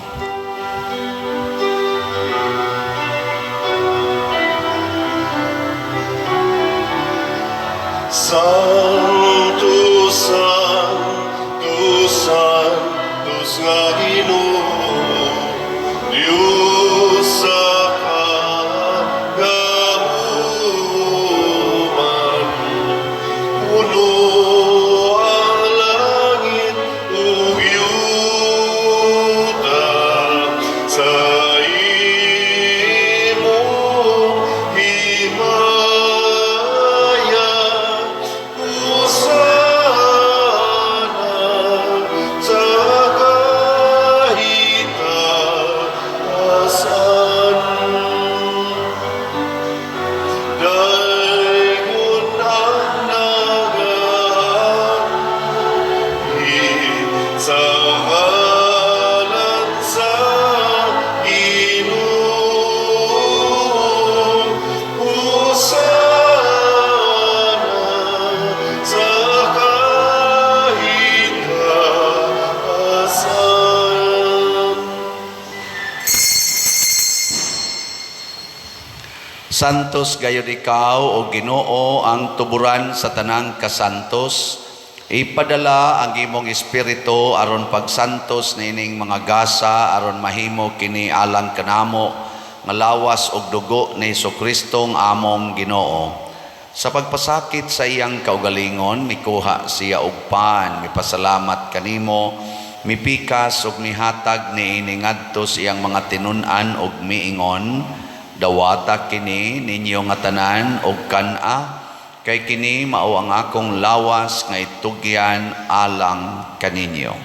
Santo, Santo, Santos nga Ginoo, Diyos sa kagahuman. Puno ang langit ug yuta sa imong himaya. Santos gayud ikaw, o Ginoo, ang tuburan sa tanang kasantos. Ipadala ang imong espiritu aron pagsantos niining mga gasa aron mahimo kini alang kanamo nga lawas ug dugo ni Hesukristo nga among Ginoo. Sa pagpasakit sa iyang kaugalingon, mikuha siya og pan, mipasalamat kanimo, mipikas ug mihatag niini ngadto sa iyang mga tinun-an ug miingon, "Dawata kini ninyo nga tanan ug kan-a, kay kini mao ang akong lawas nga itugyan alang kaninyo."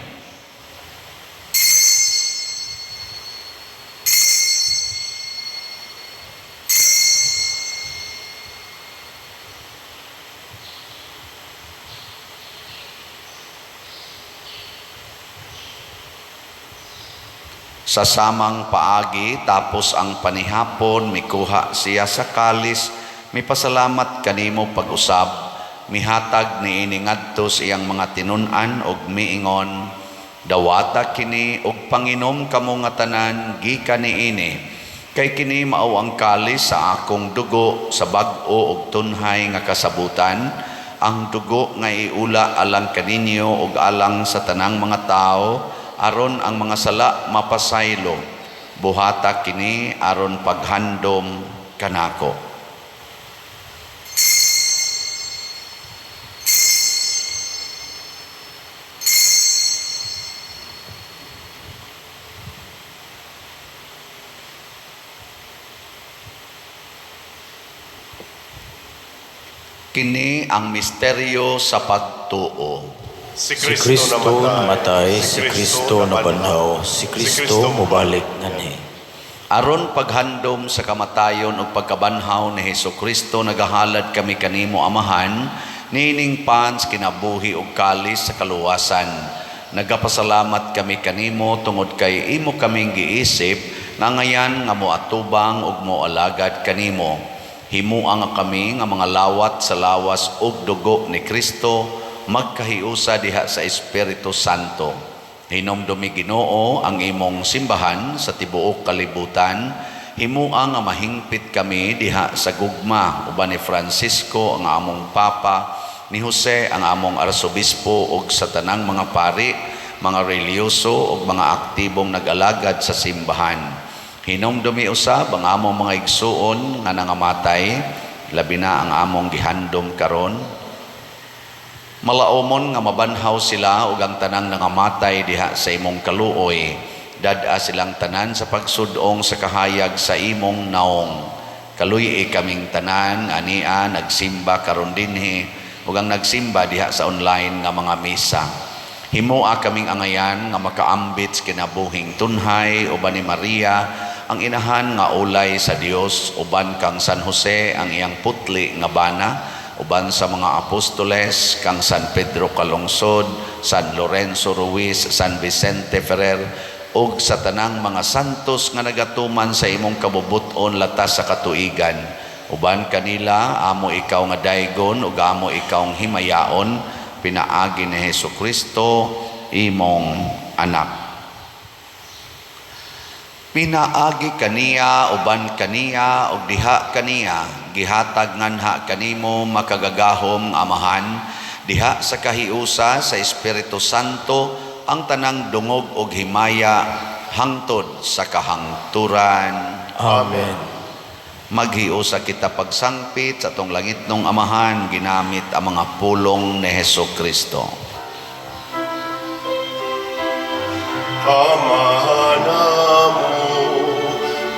Sa samang paagi, tapos ang panihapon, mikuha siya sa kalis, mipasalamat kanimo pag-usab, mihatag niini ngadto sa iyang mga tinun-an ug miingon, "Dawata kini ug panginom kamo nga tanan gikan niini, kay kini mao ang kalis sa akong dugo sa bag-o ug tunhay nga kasabutan, ang dugo nga iula alang kaninyo ug alang sa tanang mga tawo aron ang mga sala mapasaylo. Buhata kini aron paghandom kanako." Kini ang misteryo sa pagtuo. Si Si Kristo namatay, si Kristo nabanhaw, si Kristo mobalik nganhi. Aron paghandom sa kamatayon ug pagkabanhaw ni Hesukristo, nagahalad kami kanimo, Amahan, niining pan sa kinabuhi ug kalis sa kaluwasan. Nagapasalamat kami kanimo tungod kay imo kaming giisip nga ngayan nga moatubang ug moalagad kanimo. Himua nga kami nga mga lawat sa lawas ug dugo ni Kristo magkahiusa diha sa Espiritu Santo. Hinumdumi, Ginoo, ang imong simbahan sa tibuok kalibutan. Himua nga mahingpit kami diha sa gugma uban ni Francisco ang among Papa, ni Jose ang among Arsobispo ug sa tanang mga pari, mga relihiyoso ug mga aktibong nag-alagad sa simbahan. Hinumdumi usab ang among mga igsuon nga nangamatay, labi na ang among gihandom karon. Malaumon nga mabanhaw sila ug ang tanang nangamatay diha sa imong kaluoy. Dad-a silang tanan sa pagsudong sa kahayag sa imong naong. Kaluy-i kaming tanan ania nagsimba karon dinhi ug ang nagsimba diha sa online nga mga misa. Himoa kaming angayan nga makaambit sa kinabuhing tunhay uban ni Maria ang inahan nga ulay sa Dios, uban kang San Jose ang iyang putli nga bana, uban sa mga apostoles kang San Pedro Calungsod, San Lorenzo Ruiz, San Vicente Ferrer ug sa tanang mga santos nga nagatuman sa imong kabubut-on latas sa katuigan. Uban kanila amo ikaw nga daygon ug amo ikaw himayaon pinaagi ni Hesukristo imong anak. Pinaagi kaniya, uban kaniya, ug diha kaniya, gihatag nganha kanimo, makagagahom nga Amahan, diha sa kahiusa sa Espiritu Santo, ang tanang dungog ug himaya hangtod sa kahangturan. Amen. Maghiusa kita pagsangpit sa atong langitnong Amahan ginamit ang mga pulong ni Hesukristo. Ama namo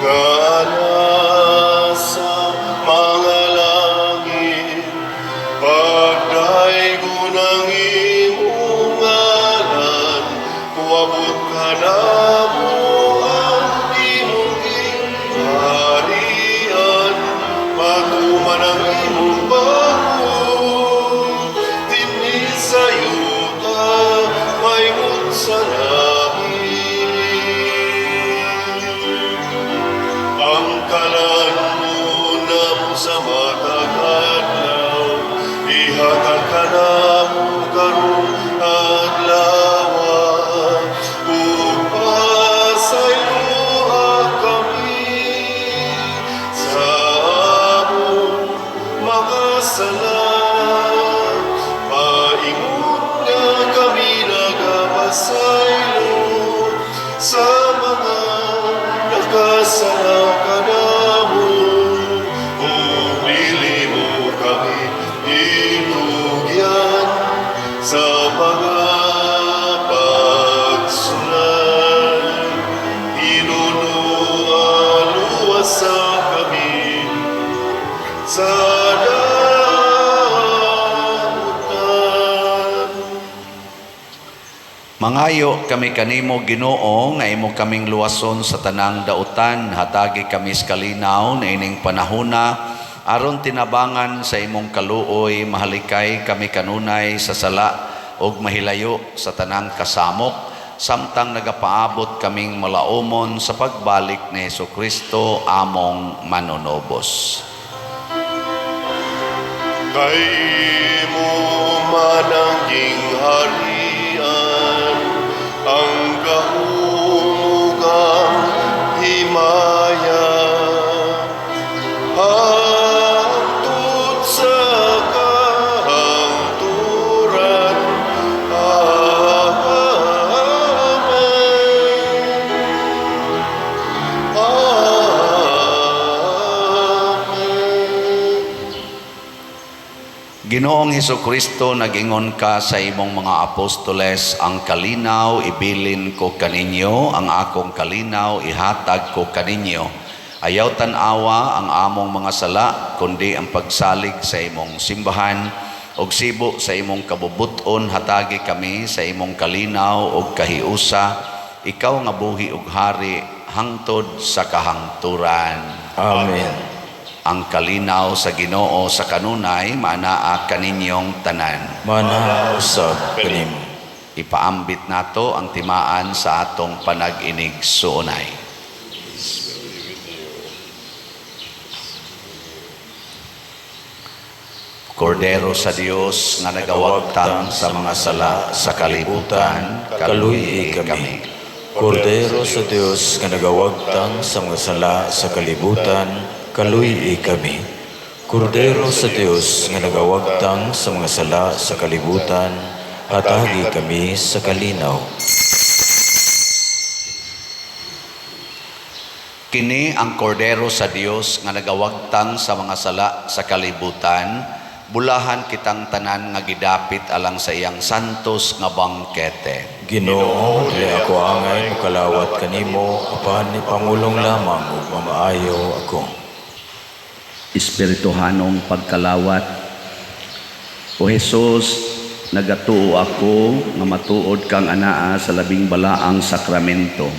nga nasa mga langit, pagdaygon ang imong ngalan, moabot kanamo ang imong gingharian, matuman ang imong bangod, dinhi sa yuta, maingon sa langit. Ang kalan namo sa matag adlaw, ihatag kanamo karong adlaw, ug mga pagsulay, Iluluwa-luwasa kami sa dautan. Mangayo kami kanimo, Ginoo, nga imo kaming luwason sa tanang dautan. Hatagi kami sa kalinaw na ining panahona aron tinabangan sa imong kaluoy mahalikay kami kanunay sa sala ug mahilayo sa tanang kasamok samtang nagapaabot kaming malaumon sa pagbalik ni Hesukristo among manunobos. Kay imo man ang gingharian, ang gahom ug ang himaya, hangtod sa kahangturan. Amen. Amen. Ginoong Hesukristo, nag-ingon ka sa imong mga apostoles, "Ang kalinaw ibilin ko kaninyo, ang akong kalinaw ihatag ko kaninyo. Ayaw tan-awa ang among mga sala, kundi ang pagsalig sa imong simbahan, ug sibo sa imong kabubut-on hatagi kami sa imong kalinaw ug kahiusa, ikaw nga buhi ug hari hangtod sa kahangturan." Amen. Ang kalinaw sa Ginoo sa kanunay maanaa kaninyong tanan. Maanaa usab kanimo. Ipaambit nato ang timaan sa atong panag-inig suunay. Peace be with you. Kordero sa Dios nga nagawagtang sa mga sala sa kalibutan, kaluy kami. Kordero sa Dios nga nagawagtang sa mga sala sa kalibutan, kaluy kami. Kordero sa Dios nga nagawagtang sa mga sala sa kalibutan, hatagi kami sa kalinaw. Kini ang Kordero sa Dios nga nagawagtang sa mga sala sa kalibutan, bulahan kitang tanan nga gidapit alang sa iyang santos nga bangkete. Ginoo, dili ako angay mokalawat kanimo, apan ipangulong lamang ug mamaayo ako. Espirituhanong pagkalawat. O Jesus, nagatuo ako nga matuod kang anaa sa labing balaang sakramento.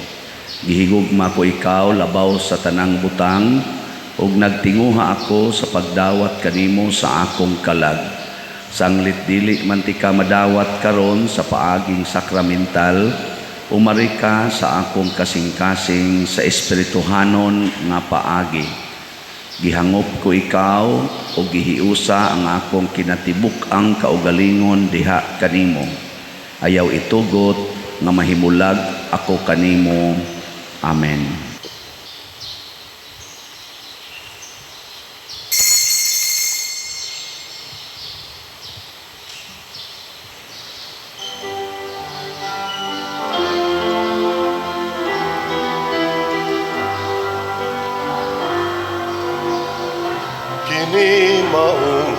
Gihigugma ko ikaw labaw sa tanang butang ug nagtinguha ako sa pagdawat kanimo sa akong kalag. Sanglit dili man tika madawat karon sa paaging sakramental, umari ka sa akong kasing-kasing sa espirituhanon nga paagi. Gihangop ko ikaw ug gihiusa ang akong kinatibuk-ang kaugalingon diha kanimo. Ayaw itugot nga mahimulag ako kanimo. Amen. Kini maong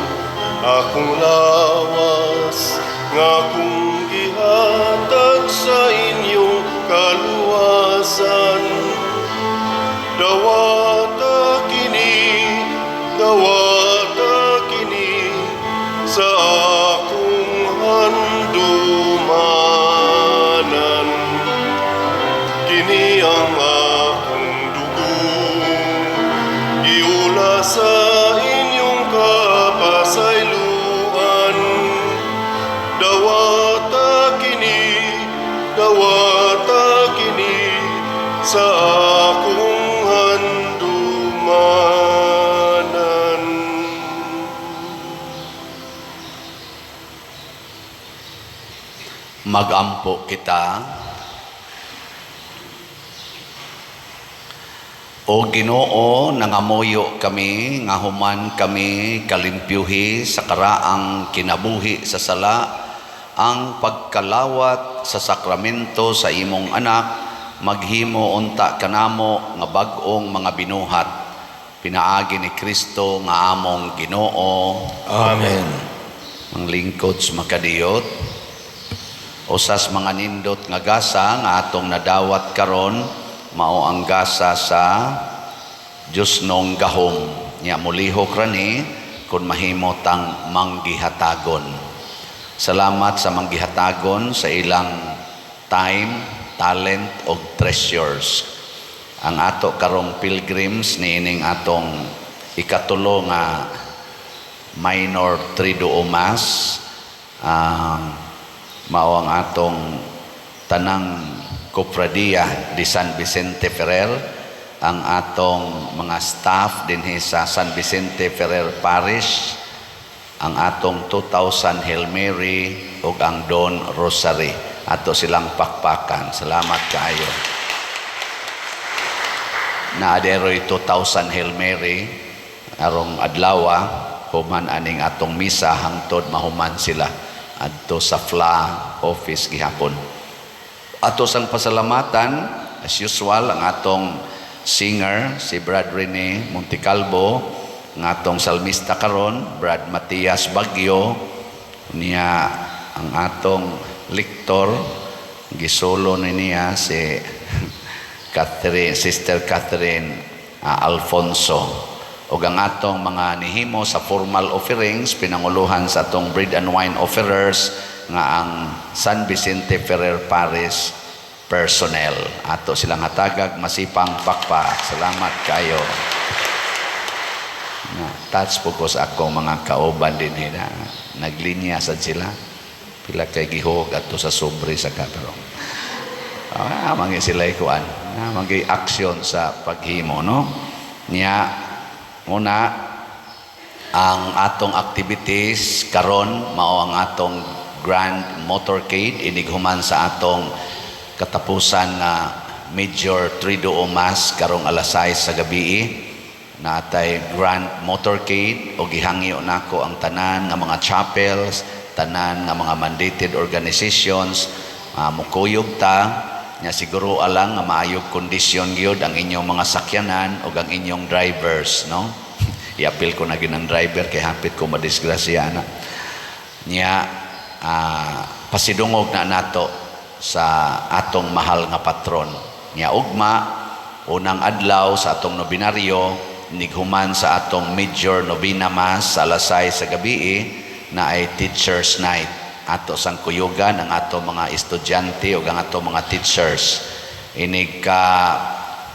akong lawas nga akong gihatag sa inyong kaluwasan. Dawata kini, dawata kini sa akong handumanan. Kini ang akong dugo, giula sa inyong kapasayloan. Dawata kini sa akong handumanan. Magampo kita. O Ginoo, nangamuyo kami nga human kami kalimpyuhi sa karaang kinabuhi sa sala, ang pagkalawat sa sakramento sa imong anak maghimo unta kanamo nga bag-ong mga binuhat pinaagi ni Kristo nga among Ginoo. Amen. Ang lingkod sa makadiyot. Usas mga nindot nga gasa nga atong nadawat karon mao ang gasa sa Diyosnong gahom. Nya mulihok ra ni kung mahimo tang manggihatagon. Salamat sa manggihatagon sa ilang time, talent og treasures. Ang ato karong pilgrims niining atong ikatulo nga minor Triduum Mass, mao ang atong tanang Cofradia de San Vicente Ferrer, ang atong mga staff dinhi sa San Vicente Ferrer Parish, ang atong 2000 Hail Mary ug ang Dawn Rosary. Ato silang pakpakan. Salamat kaayo. Naa diay 2000 Hail Mary arong adlawa, human aning atong misa hangtod mahuman sila adto sa FLA office gihapon. Ato sang pasalamatan as usual ang atong singer, si Brad Rene Montecalvo, ang atong salmista karon, Brad Matias Bagyo, niya ang atong lector, gisolo ni niya si Catherine, Sister Catherine Alfonso, ug ang atong mga nihimo sa formal offerings, pinanguluhan sa atong bread and wine offerers nga ang San Vicente Ferrer Parish personnel. Ato silang hatagag masipang pakpak. Salamat kayo. Na touch po ko sa akong mga kauban din na naglinya sad sila. Pila kay gihog ato sa sobre sa pero mangi sila ikuan. Mangi action sa paghimo, no? Nya muna ang atong activities karon mao ang atong grand motorcade inighuman sa atong katapusan nga major Triduum Mass karong alas 6 sa gabi. Natay grand motorcade o gihangyo nako ang tanan nga mga chapels, tanan nga mga mandated organizations, mukuyog ta nya siguro alang nga maayog kondisyon gyud ang inyong mga sakyanan ug ang inyong drivers, no? Iapil ko na ginang driver kay hapit ko madisgrasya na. Nya pasidungog na nato sa atong mahal nga patron. Nya ugma, unang adlaw sa atong nobinaryo, nighuman sa atong major novena mass sa alas 6 sa gabi na ay Teachers Night. Ato sang kuyugan ang ato mga estudyante o ang ato mga teachers. Inig ka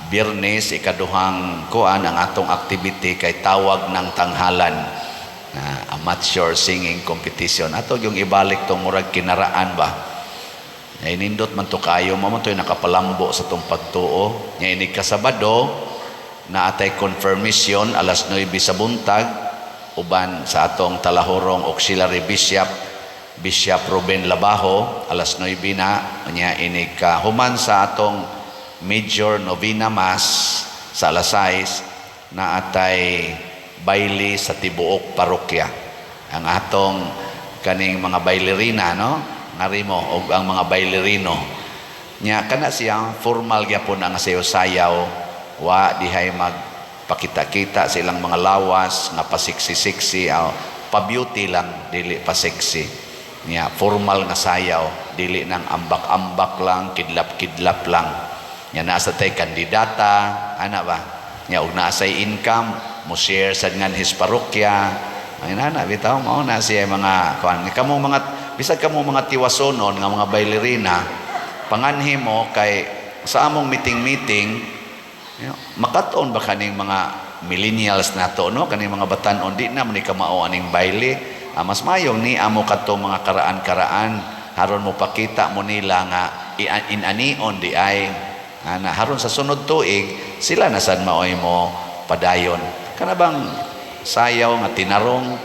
Biyernes, ikaduhang kuan, ang atong activity kay tawag ng tanghalan na amateur singing competition. Ato yung ibalik tong murag kinaraan ba. Ay nindot man to kayo, mo man to'y nakapalambo sa tong pagtuo. Nya inig ka Sabado, na atay confirmation alas 9 sa buntag uban sa atong talahorong auxiliary bishop, Bishop Ruben Labajo, alas 9 na. Nya inig ka human sa atong major novena mass sa alas 6, na atay baile sa tibuok parokya. Ang atong kaning mga bailerina, no, ngarimo og ang mga bailerino nya kana siya formal gyapon ang sayaw-sayaw, wa dihay magpakita-kita sa ilang mga lawas nga pasiksi-siksi, pa-beauty lang, dili pa sexy. Nya formal nga sayaw, dili nang ambak-ambak lang, kidlap-kidlap lang. Nya naa sa tay kandidata ana ba, nya og naa say income mo share sad ngan his parokya. Ay nana bitaw, mao na siya mga kuan. Kamo mga bisag kamo mga tiwasonon nga mga bailerina, panganhi mo kay sa among meeting-meeting, makat-on ba kaning mga millennials nato, no, kaning mga batan-on, di na man ni kamao aning baile. Mas mayong ni amo kadtong mga karaan-karaan haron mo pakita mo nila nga inanion di ay ana, haron sa sunod tuig sila na sad maoy mo padayon kana bang sayaw nga tinarong,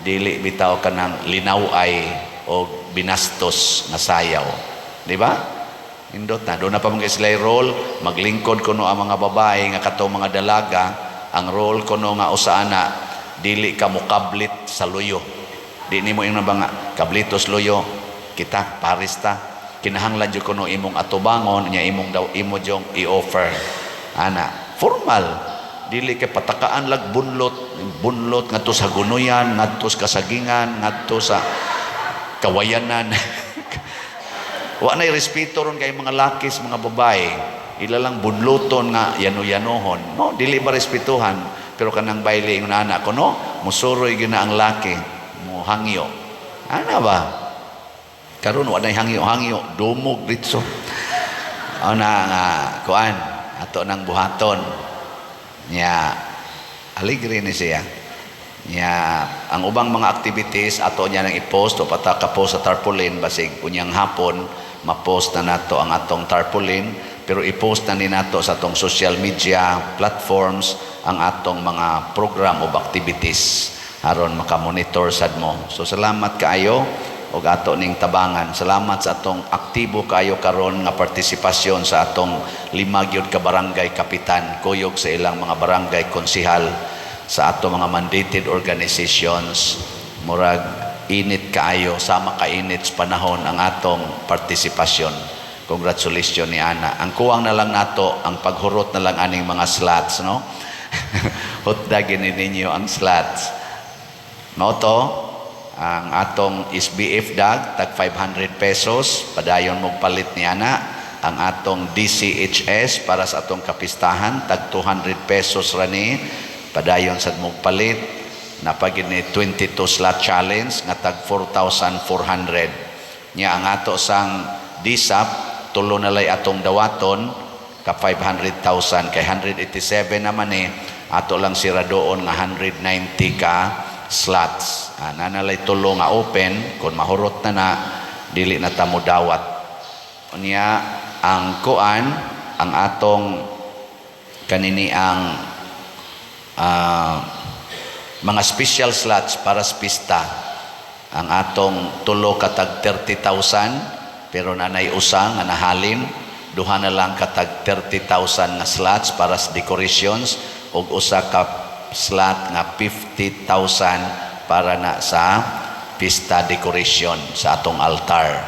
dili bitaw kanang linaw-ay o binastos nga sayaw, di ba? Indot na doon na pa mga sila role maglingkod kuno ang mga babae nga katong mga dalaga. Ang role kuno nga usa ana, dili ka mokablit sa luyo. Di nimo ingnon ba nga kablitos luyo kita pares ta. Kinahanglan jud kuno imong atubangon nya imong daw imo jong i-offer ana formal, dili kay patakaan lag bunlot bunlot ngadto sa gunuyan, ngadto sa kasagingan, ngadto sa kawayanan. Wa na'y respeto ron kay mga laki sa mga babae. Ila lang bunluton nga yano-yanohon. No, dili ba respetuhan? Pero kanang bayle ingon ana ko, no, musuroy gyud na ang laki, mo hangyo. Ana ba? Karon wa na'y hangyo-hangyo, dumog ditso. Ana nga kuan ato nang buhaton. Nya aligre ni siya. Nya ang ubang mga activities ato niya nang i-post o pata ka post sa tarpaulin, basig unyang hapon ma-post na nato ang atong tarpaulin, pero i-post na ni nato sa atong social media platforms ang atong mga program o activities aron makamonitor sad mo. So salamat kaayo og ato ning tabangan. Salamat sa atong aktibo kaayo karon nga partisipasyon sa atong lima gyud ka barangay kapitan, kuyog sa ilang mga barangay konsihal, sa ato mga mandated organizations. Murag init kaayo, sama kainit sa panahon ang atong partisipasyon. Congratulations ni ana. Ang kuwang na lang nato ang paghurot na lang aning mga slots, no? Hutdagin ni ninyo ang slots. Mao to ang atong SBF dag, tag 500 pesos, padayon mo palit ni ana. Ang atong DCHS para sa atong kapistahan, tag 200 pesos rani, padayon sad mo palit. Napagid ni 22 slot challenge nga tag 4,400. Nya ang ato sang DSAP, tulo na lay atong dawaton ka 500,000 kay 187 naman eh, ato lang sira doon nga 190 ka slots. Ah, nanalay tulo nga open, kung mahurot na na, dili na ta mo dawat. Unya ang kuan, ang atong kanini ang mga special slots para sa pista. Ang atong tulo katag 30,000, pero nanay usa nga nahalin, duha na lang katag 30,000 nga slots para sa decorations ug usa ka slot nga 50,000 para na sa pista decoration sa atong altar.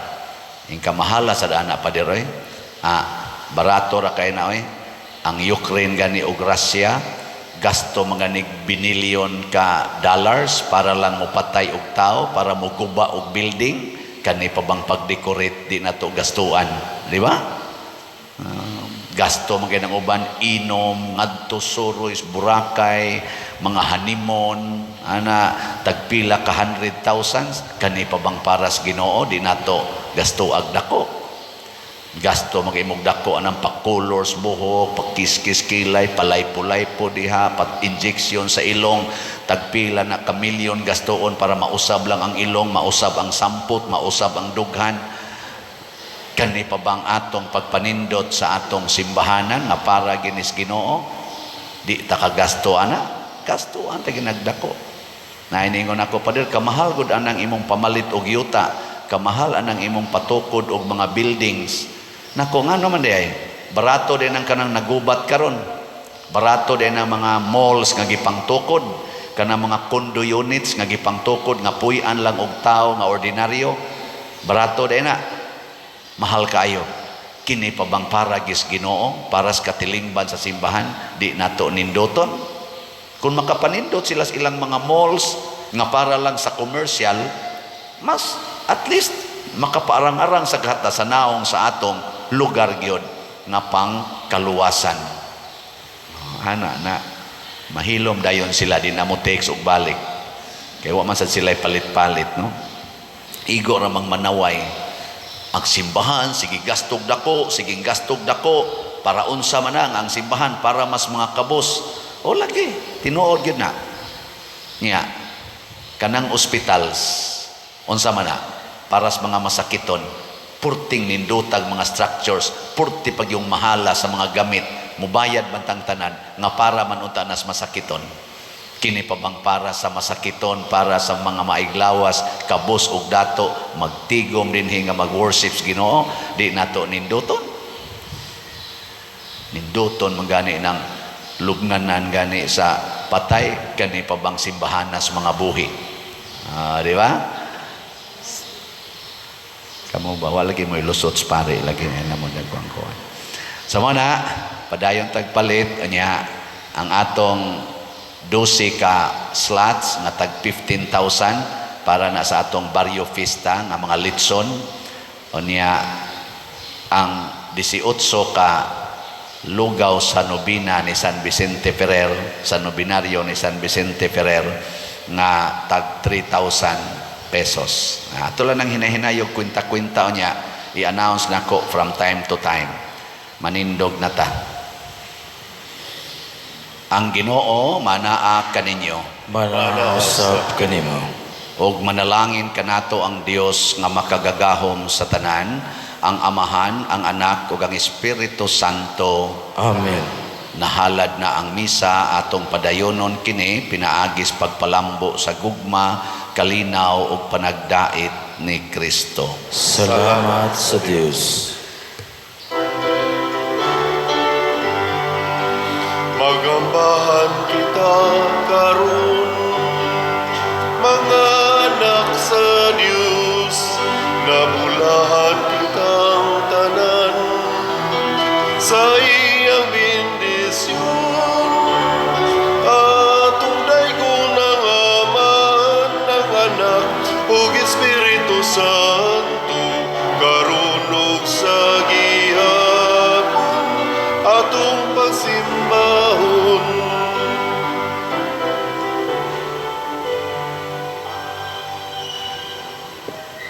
Ing kamahala sa dana pa diroy. Ah, barato ra kay na oy. Ang Ukraine gani ug Russia gasto mga nig binilyon ka dollars para lang mopatay og tao, para moguba og building. Kani pa bang pag-decorate di nato gastuan, di ba? Gasto mga ng uban inom ngadto suroy, Boracay, mga honeymoon ana, tagpila ka hundred thousands. Kani pa bang para sa Ginoo di nato gasto ag dako? Gasto mga imong dako anang pa-colors buhok, pakiskis kilay, palaypo-laypo diha, pat injection sa ilong, tagpila na ka milyon gastoon para mausab lang ang ilong, mausab ang sampot, mausab ang dughan. Kani pa bang atong pagpanindot sa atong simbahanan nga para ginis Ginoo di ta kagasto ana? Gasto ang ta ginagdako. Nainingon ako, "Pader, kamahal gud anang imong pamalit og yuta, kamahal anang imong patukod og mga buildings." Nako, ngano man di ay barato din ang kanang nagubat karon, barato din ang mga malls nga gipangtukod, kanang mga condo units nga gipangtukod nga puy-an lang og tao nga ordinaryo, barato din na. Mahal kaayo. Kini pa bang para gis Ginoo, para sa katilingban sa simbahan, di nato nindoton? Kung makapanindot sila sa ilang mga malls nga para lang sa commercial, mas at least makapaarang-arang sa gata sa naong sa atong lugar gyud nga pang kaluwasan. Ana na mahilom dayon sila, di na mo takes og balik. Kay wa man sad sila palit-palit, no? Igo ra mang manaway. Ang simbahan, sige gastog dako, sige gastog dako, para unsa man ang simbahan, para mas mga kabos. O lagi, tinuod gyud na. Nya, kanang ospitals, unsa man na, para sa mga masakiton, purting nindutag mga structures, purti pag yung mahala sa mga gamit, mubayad man tang tanan, nga para man unta nas masakiton. Kini pa bang para sa masakiton, para sa mga maiglawas, kabos og dato, magtigom dinhi nga mag-worship sa Ginoo, di nato ninduton? Ninduton man gani ng lubnganan gani sa patay, kani pa bang simbahan sa mga buhi? Ah, di ba? Kamo ba, wala lagi mo lusot sa pare, lagi na mo nagkuhan kuhan. Sa mga na, padayon tagpalit, anya, ang atong 12 ka slots nga tag 15,000 para na sa atong barrio fiesta nga mga litson. Unya Ang 18 ka lugaw sa nobina ni San Vicente Ferrer, sa nobinaryo ni San Vicente Ferrer nga tag 3,000 pesos. Ato lang nang hinahinayog kwenta-kwenta niya, i-announce nako from time to time. Manindog na ta. Ang Ginoo manaa kaninyo. Manaa usab kanimo. Ug manalangin kanato ang Dios nga makagagahom sa tanan, ang Amahan, ang Anak ug ang Espiritu Santo. Amen. Nahalad na ang misa, atong padayonon kini pinaagis pagpalambo sa gugma, kalinaw ug panagdait ni Kristo. Salamat sa Dios. Magambahan kita karon.